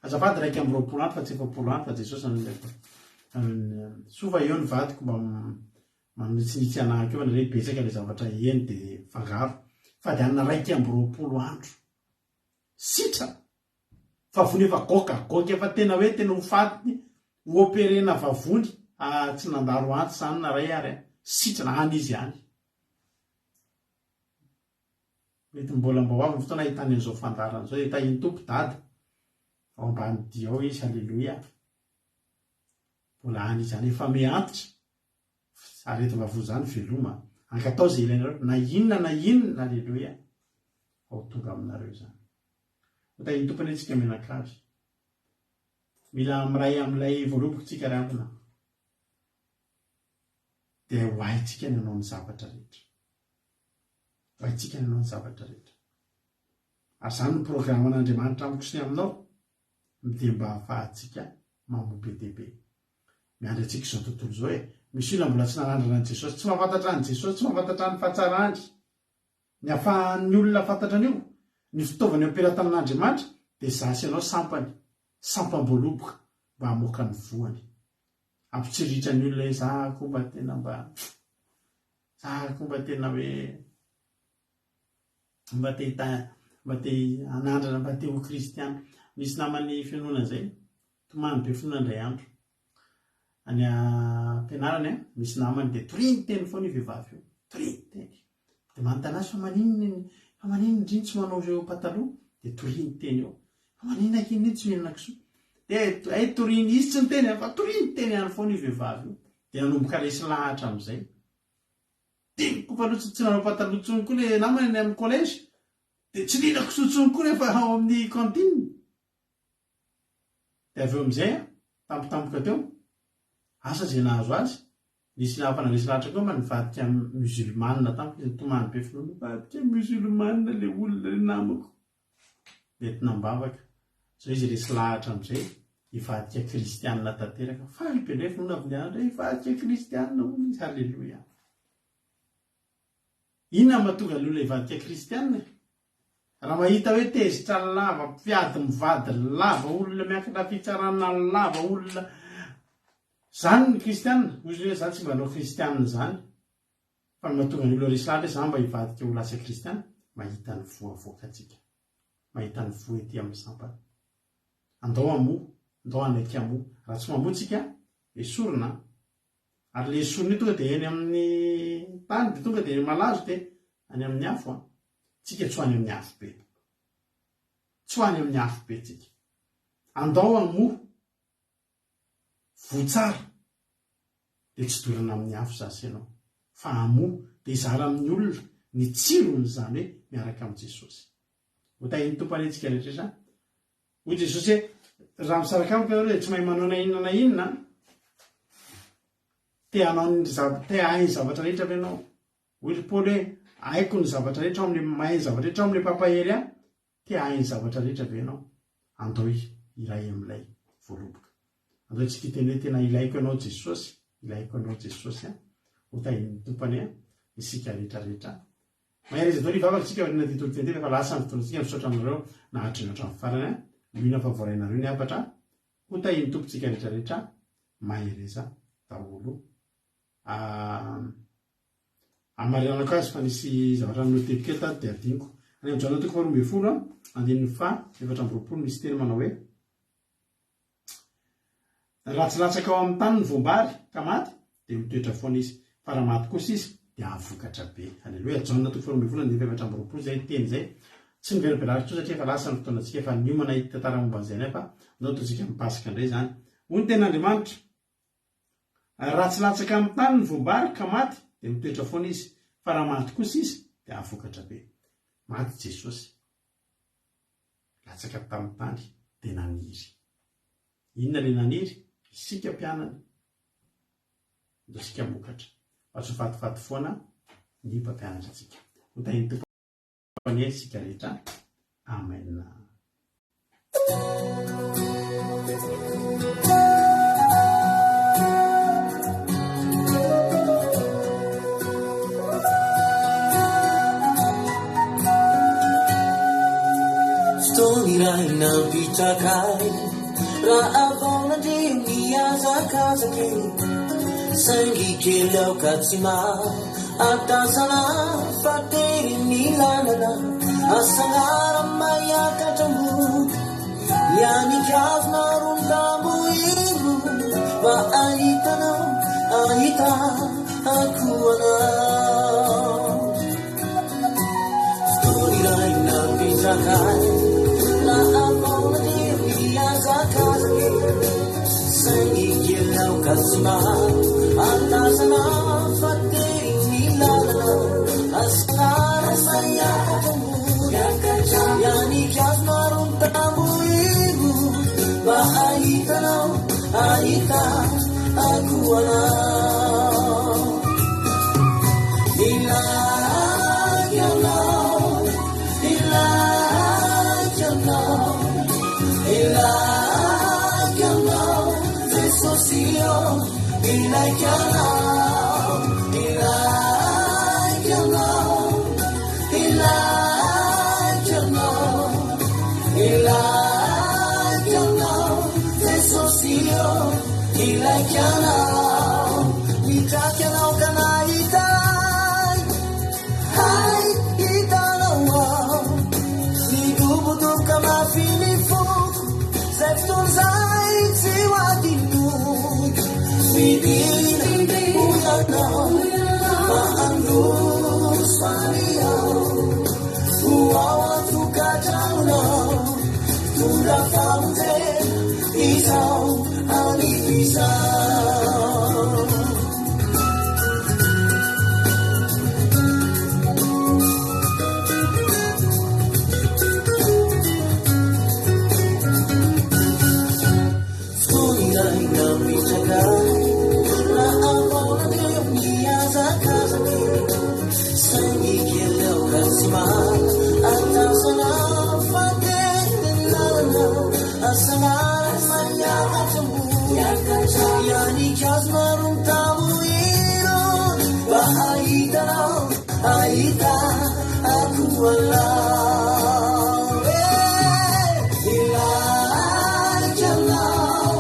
Azafady 21 andro fa tsy 40 andro fa Jesosy soa fa eo ny vadiko mba manitsinitsy anahako eo fa betsaka ilay zavatra heno dia fangaro. Fady hanina 21 andro. Sitrana. Vavony efa goaka, goaka efa tena hoe tena ho faty, ho operena vavony, ah, tsy nandalo antsy izany na ray ary, sitrana, any izy any. Mety mbola mba ho avy ny fotoana ahitany an'izao fandaharana izao. Dia tahin'ny Tompo Dada. Ao ambany dia ao izy. Haleloia. Mbola any izy any. Efa miha-antitra. Aretim-bavony izany veloma. Angatao izay ilainareo. Na inona na inona. Haleloia. Fa ho tonga aminareo izany. Ho tahin'ny Tompo anie tsika mianakavy. Mila miray amin'ilay voaloboka tsika ry havana. Dia ho haintsika ny hanao ny zavatra rehetra. Ho haintsika ny hanao ny zavatra rehetra. Ary izany no programan'Andriamanitra amiko sy ny aminao, dia mba hahafahantsika mamoa be dia be. Miandry antsika izao tontolo izao e. Misy olona mbola tsy nanandrana an'i Jesosy, tsy mahafantatra an'i Jesosy, tsy mahafantatra ny fahatsarany. Ny ahafahan'ny olona fantatra an'io, ny fitaovana eo am-pelatanan'Andriamanitra dia izaho sy ianao sampany, sampam-boaloboka mba hamoaka ny voany. Hampitsiriritra ny olona hoe za koa mba tena mba, za koa mba tena hoe mba te mba te hanandrana, mba te ho kristiana. Misy naman'ny finoana izay, tomany be finoana indray andro. Any am-pianarany misy namany dia toriny teny foana io vehivavy io, toriny teny. Dia manontany azy fa maninona iny, fa maninona ndry no tsy manao ireo pataloha? Dia toriny teny eo. Fa maninona akia ndry no tsy mihinana kisoa? Dia hay toriny, izy tsy niteny fa toriny teny ihany foana io vehivavy io. Dia nanomboka resy lahatra amin'izay. Dia koa fa aloha tsy nanao pataloha intsony koa ilay namany any amin'ny collège. Dia tsy nihina kisoa intsony koa rehefa ao amin'ny cantine. Dia avy eo amin'izay, tampotampoka teo, asa izay nahazo azy, nisy hafa nandresy lahatra koa fa nivadika musulmane tampoka izy, nitomany be finoana, nivadika musulmane ilay olona, ilay namako. Nentina am-bavaka. Izao izy resy lahatra amin'izay, hivadika kristianina tanteraka. Faly be indray finoana avy nianatra, hivadika kristianina hono izy, haleloia. Inona no mahatonga ny olona hivadika kristianina e? Raha mahita hoe tezitra lava, mpiady mivady lava, olona miakatra fitsarana lava, olona Zany ny kristianina? Hoy izy hoe za tsy mba hanao kristianina izany. Fa ny mahatonga ny olona resy lahatra hoe za mba hivadika ho lasa kristiana, mahita ny voa avoakantsika. Mahita ny voa ety amin'ny sampana. Andao hamoa, andao hanaiky hamoa. Raha tsy mamoa tsika, esorina an. Ary le esorina io tonga dia eny amin'ny tany dia tonga dia malazo dia any amin'ny afo an. Tsika tsy ho any amin'ny afo be. Tsy ho any amin'ny afo be tsika. Andao hamoa voa tsara dia tsy dorana amin'ny afo za sy ianao fa hamoa dia hizara amin'ny olona ny tsiron'izany hoe miaraka amin'i Jesosy. Ho tahin'ny Tompo anie tsika rehetra rehetra. Hoy Jesosy hoe, Raha misaraka amiko ianareo dia tsy mahay manao na inona na inona. Te hanao ny te hahay ny zavatra rehetra ve ianao? Hoy ry Paoly hoe, Haiko ny zavatra rehetra ao amin'ilay mahay ny zavatra rehetra ao amin'ilay mpampahery ahy. Te hahay ny zavatra rehetra ve ianao? Andao hiray amin'ilay voaloboka. Andao isika hiteny hoe, Tena ilaiko ianao Jesosy, ilaiko ianao Jesosy a. Ho tahin'ny Tompo anie isika rehetra rehetra. Mahereza daholo hivavaka isika aoriana ity toriteny ity rehefa lasa ny fotoanantsika misaotra anareo nahatrino hatramin'ny farany a mino aho fa voarainareo ny hafatra ho tahin'ny Tompo tsika rehetra rehetra mahereza daholo a Hamarinanako azy fa nisy zavatra noteko kely tato dia adinoko. Any amin'ny Jaona toko faharoa ambinifolo a andininy faha 24 misy teny manao hoe Raha tsy latsaka ao amin'ny tany ny voam-bary ka maty, dia mitoetra foana izy. Fa raha maty kosa izy, dia hahavokatra be. Aleloia. Jaona toko faharoa ambinifolo andininy faha-24 izay teny izay. Tsy novelabelarintsika intsony satria efa lasa ny fotoanantsika, efa niomana hitantara momba an'izay indray fa andao ataontsika amin'ny Paska indray izany. Hoy ny tenin'Andriamanitra, Raha tsy latsaka amin'ny tany ny voam-bary ka maty, dia mitoetra foana izy. Fa raha maty kosa izy, dia hahavokatra be. Maty Jesosy. Latsaka tamin'ny tany dia naniry. Inona ilay naniry? Isika mpianany. Ndao isika hamokatra. Fa tsy ho fatifaty foana ny mpampianatra antsika. Ho tahin'ny Tompo anie isika rehetra. Amen. Fotoana iray nampitraka ahy Raha vao nandre ny hazakazaka e Saingy kely aoka tsy mahatazana Fa tery ny lalana Asanara maiakatra ambony Ny anikazo naron-tambo iro Mba ahitanao, ahita akoanao. aoka tsy mahatazana fa tery ny lalana Asara miakatra ambony Ihany maro mitambo iro Mba ahitanao ahita ako anao Ilaiko anao Ilaiko anao Ilaiko anao Jesosy ô Ilaiko anao Ilaiko anao Ilaiko anao Ilaiko anao Jesosy ô Ilaiko anao Mitraky anao ka nahita ahy Hay hitanao aho Nidobodoboka mafy ny foko Zay fotoana izay tsy ho adinoko Midina hoy anao Mba handroso any aho Ho ao an-tokantranonao Tonga famonjena izao anio izao. Fotoana iray nametraka ahy raha vao nandeha nihazakazaka saingy kely aoka tsy mahatazana fa tery ny lalana asa miakatra ambony ihany kazo maro mitamo irony mba hahitanao ahita ako anao eh ilaiko anao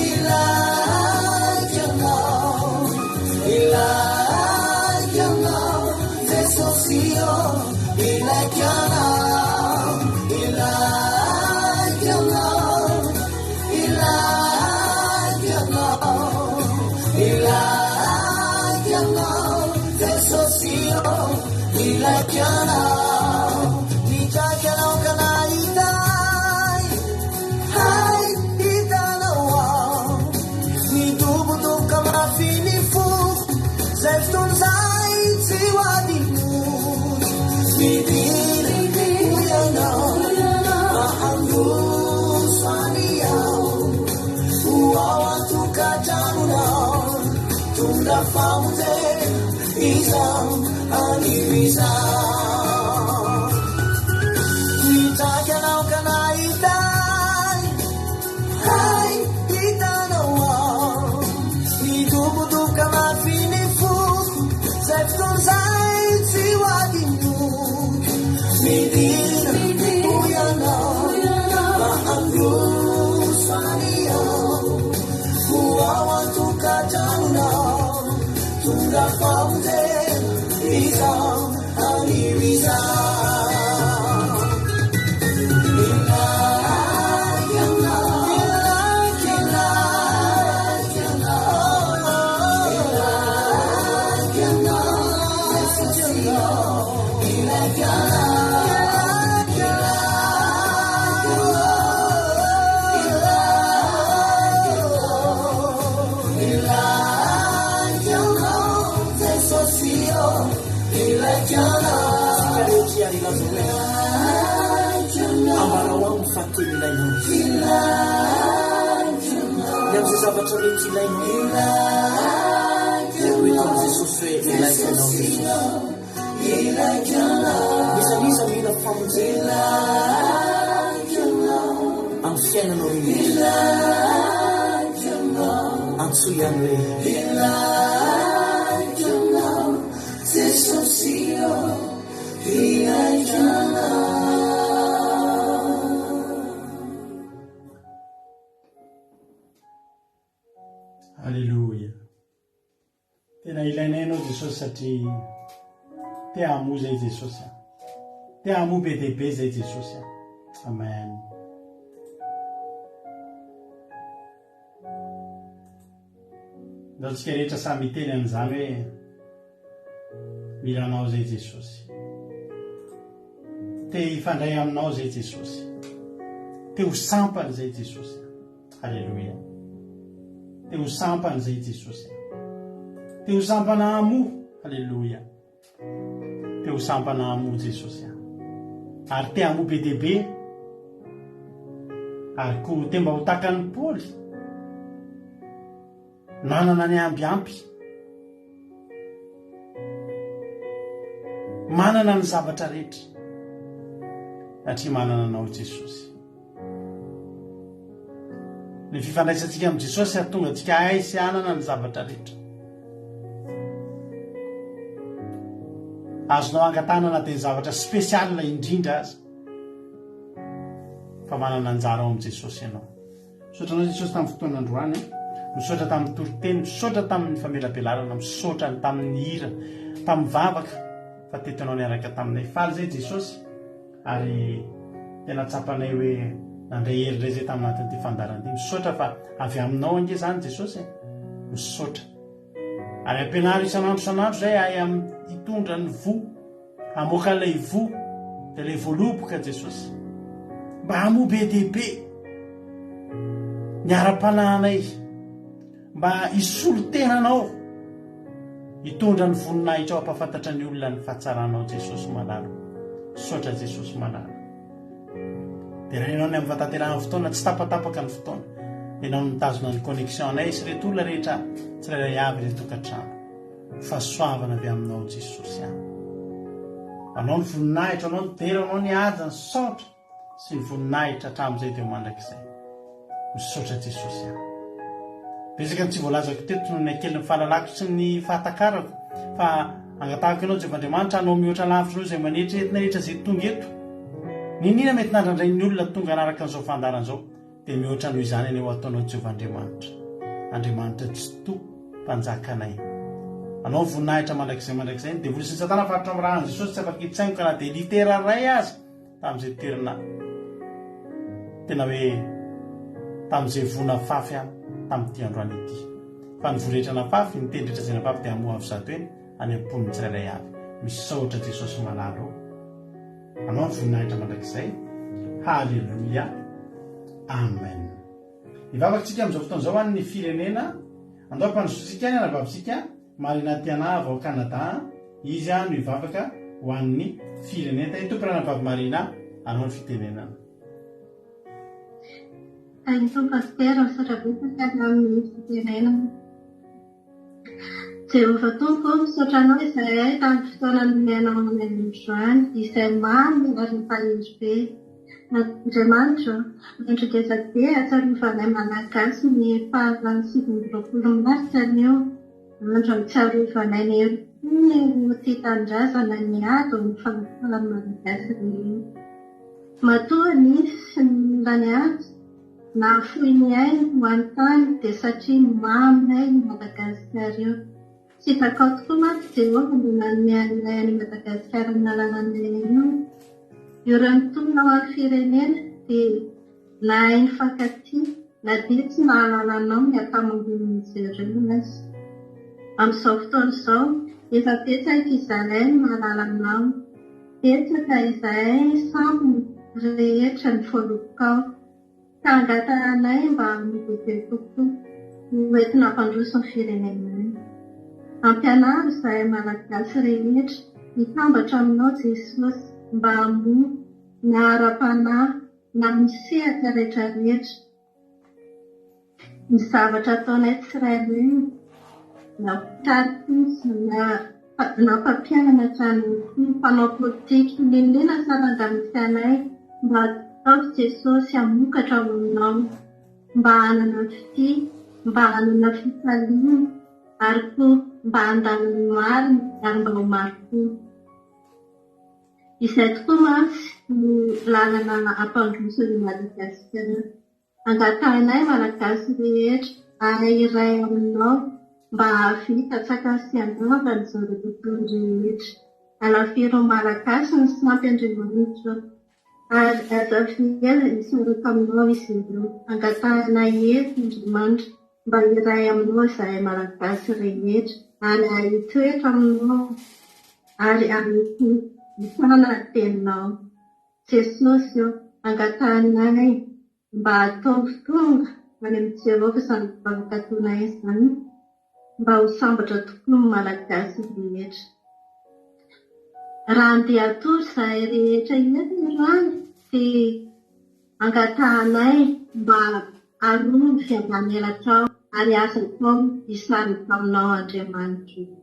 ilaiko anao ilaiko anao Jesosy ô ilaiko anao ilaiko anao ilaiko anao ilaiko anao Jesosy ô ilaiko anao mitraky anao ka nahita ahy hay hitanao aho nidobodoboka mafy ny foko zay fotoana izay tsy ho adinoko midina hoy ianao mba handroso any aho ho ao an-tokantranonao tonga famonjena izao anio izao mitraky anao ka nahita ahy hay hitanao aho nidobodoboka mafy ny foko zay fotoana izay tsy ho adinoko midina hoy ianao mba handroso any aho ho ao an-tokantranonao tonga famonjena izao anio izao ilaiko anao ilaiko anao ilaiko anao Jesosy ô ilaiko anao ilaiko anao ilaiko anao Jesosy ô ilaiko anao Tsika rehetra ary hilaza hoe, ilaiko anao Ambarao aminy fa tena ilainao izy. ilaiko anao Ny amin'izay zavatra rehetra ilainao, ilaiko dia ho eto amin'i Jesosy hoe, Ilaiko anao Jesosy Jesosy. ô ilaiko anao N'iza n'iza mila famonjena ilaiko anao amin'ny fiainanao rehetra, ilaiko anao antsoy ihany hoe, ilaiko anao Jesosy ô ilaiko anao. Aleloia. Tena ilainay ianao Jesosy satria te hamoa zay Jesosy a. Te hamoa be dia be zay Jesosy a. Amen. Ndao tsika rehetra samy hiteny an'izany hoe mila anao zay Jesosy. Te hifandray aminao zay Jesosy. Te ho sampany zay Jesosy. Aleloia. Te ho sampana izay Jesosy a. Te ho sampana hamoa. Aleloia. Te ho sampana hamoa Jesosy a. Ary te hamoa be dia be. Ary koa te mba ho takan'i Paoly. Nanana ny amby ampy. Manana ny zavatra rehetra. Satria manana anao Jesosy. Ny fifandraisantsika amin'i Jesosy hahatonga antsika hahay sy hanana ny zavatra rehetra. Azonao angatahana na dia ny zavatra spécial indrindra aza. Fa manana anjara ao amin'i Jesosy ianao. Misaotra anao Jesosy tamin'ny fotoana androany. Misaotra tamin'ny toriteny, misaotra tamin'ny famelabelarana, misaotra ny tamin'ny hira, tamin'ny vavaka fa teto ianao niaraka taminay. Faly izay Jesosy. Ary tena tsapanay hoe nandray hery indray izay tamin'ny anatin'ity fandaharana ity. Misaotra fa avy aminao ange izany Jesosy e. Misaotra. Ary ampianaro isan'andro isan'andro izay ahay hitondra ny voa, hamoaka ilay voa, dia ilay voaloboka Jesosy. Mba hamoa be dia be ny ara-panahinay. Mba hisolo tena anao hitondra ny voninahitrao hampafantatra ny olona ny fahatsaranao Jesosy malala. Misaotra Jesosy malala. Deraina ianao ny amin'ny fahatanterahan'ny fotoana, tsy tapatapaka ny fotoana. Ianao no mitazona ny connexion anay sy ireto olona rehetra tsirairay avy any an-tokantrano. Fahasoavana avy aminao Jesosy an. Anao ny voninahitra, anao ny dera, anao ny haja, ny saotra. sy ny voninahitra hatramin'izay dia ho mandrakizay. Misaotra Jesosy a. Betsaka ny tsy voalazako teto noho ny hakelin'ny fahalalako sy ny fahatakarako fa angatahako ianao Jehovah Andriamanitra hanao mihoatra lavitra noho izay maneritreretina rehetra izay tonga eto. Niniana mety nandrandrain'ny olona tonga hanaraka an'izao fandaharana izao dia mihoatra noho izany anie ho ataonao Jehovah Andriamanitra. Andriamanitra Tsitoha Mpanjakanay. Anao ny voninahitra mandrakizay mandrakizay. Ny devoly sy ny satana faritra amin'ny rahan'i Jesosy tsy afaka hitsaingoka na dia litera iray aza. tamin'izay toerana tena hoe tamin'izay voa nafafy aho tamin'ity androany ity. Fa ny voa rehetra nafafy, ny teny rehetra izay nafafy dia hamoa avo 100 eny any am-pon'ny tsirairay avy. Misaotra Jesosy malala ô. Anao ny voninahitra mandrakizay. Haleloia. Amen. Hivavaka tsika amin'izao fotoana izao any ny firenena. Andao ampandrosoantsika ny anabavintsika. Marina Tiana avy ao Canada izy no hivavaka ho an'ny firenena. Tahin'ny Tompo Ranabavy Marina anao ny fitenenana. Tahin'ny Tompo Pasitera, misaotra betsaka ny amin'ny fitenenana. Jehovah Tompo ô, misaotra Anao izahay tamin'ny fotoana nomenao anay androany, izay mamy ary mampahery be. Andriamanitra ô, andro ngeza be ahatsiarovanay Malagasy ny faha 29 martsa anio. Andro ahatsiarovanay ny herim-pon'ireo tia tanindrazana niady ho an'ny fahafahan'ny Malagasy rehetra. Matoa nisy ny olona niady, nahafoy ny ainy ho an'ny tany dia satria maminay io Madagasikara io. Sitrakao tokoa mantsy Jehovah no nanome anay an'i Madagasikara amin'ny alalanay anio. Ireo nitolona ho an'ny firenena dia nahay nifankatia na dia tsy nahalala anao ny ankamaroan'izy ireo aza. Amin'izao fotoana izao, efa betsaka izahay no mahalala anao. Betsaka izahay sampona rehetra ny voalobokao. Ka angatahanay mba hanao bebe kokoa ho entina hampandroso ny firenenay. Ampianaro izahay Malagasy rehetra hitambatra aminao Jesosy mba hamoa na ara-panahy na amin'ny sehatra rehetra rehetra. Ny zavatra ataonay tsirairay na mpitarika na na mpampianatra na koa mpanao politika, n'inon'inona saranga misy anay, mba ataovy Jesosy hamokatra ao aminao, mba hanana fitia, mba hanana fifaliana, ary koa mba handala ny marina ary mba ho mari-po. Izay tokoa mantsy no lalana hampandroso an'i Madagasikara. Angatahinay Malagasy rehetra hahay hiray aminao mba hahavita antsakany sy andavany izao tontolo rehetra. Alafiro ny Malagasy ny sampy Andriamanitra ary aza avela hisaraka aminao izy ireo. Angatahinay eto Andriamanitra mba hiray aminao izahay Malagasy rehetra ary hahay hitoetra aminao ary hahay hitana ny teninao. Jesosy ô, angatahinay mba ataovy tonga. Any amin'i Jehovah izany vavaka ataonay izany mba ho sambatra tokoa ny Malagasy rehetra. Raha handeha hatory izahay rehetra ireto androany dia angatahanay mba arovy ambany elatrao ary aza atao hisaraka aminao Andriamanitra o.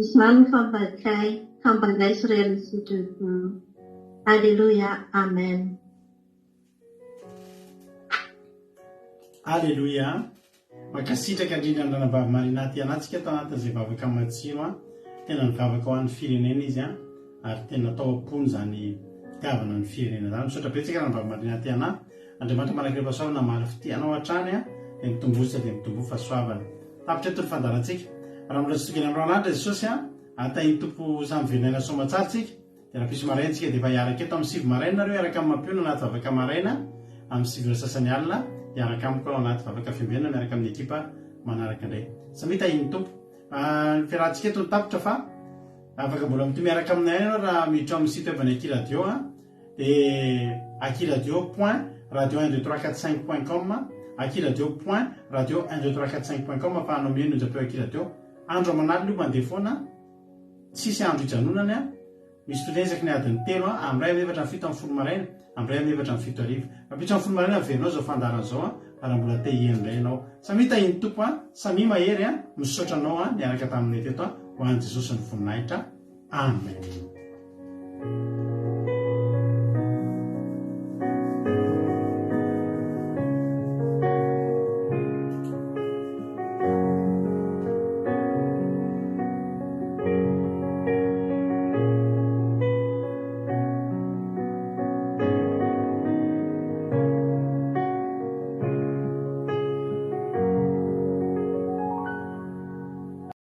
Izany no fampakay ka mba raiso re ry sitrakao. Aleloia Amen. Aleloia! Mankasitraka indrindra ny Ranabavy Marina Tiana tsika tao anatin'izay vavaka matsiro an! Tena nivavaka ho an'ny firenena izy an! Ary tena tao am-pony izany fitiavana ny firenena izany. Misaotra betsaka Ranabavy Marina Tiana. Andriamanitra manakireo-pahasoavana hamaly fitia anao hatrany an! Dia mitomboa dia mitomboa fahasoavana. Tapitra eto ny fandaharantsika. Raha mbola tsy tonga eny amin'ny Ranandra Jesosy an! Atahin'ny Tompo samy velon'aina soamatsara tsika. Dia rahampitso maraina tsika dia efa hiaraka eto amin'ny 9 maraina nareo hiaraka amin'ny Mampionona anaty vavaka maraina amin'ny 9 ora sasany alina hiaraka amiko ao anaty vavaka fiambenana miaraka amin'ny ekipa manaraka indray. Samia tahin'ny Tompo. Ny fiarahantsika eto no tapitra fa afaka mbola mitohy miaraka aminay ianao raha miditra ao amin'ny site web an'ny Aky Radio a. Dia akiradio point radio un deux trois quatre cinq point com akiradio point radio un deux trois quatre cinq point com afahanao mihaino onjam-peo Akiradio. Andro aman'alina io mandeha foana. Tsisy andro ijanonany an! Misy fotoana isaky ny adiny telo an, amin'ny iray amin'ny efatra amin'ny fito amin'ny folo maraina, amin'ny iray amin'ny efatra amin'ny fito hariva. Rahampitso amin'ny folo maraina averinao izao fandaharana izao an, raha mbola te hiheno indray ianao. Samia tahin'ny Tompo an, samia mahery an, misaotra anao an, niaraka taminay teto an, ho an'i Jesosy ny voninahitra. Amen.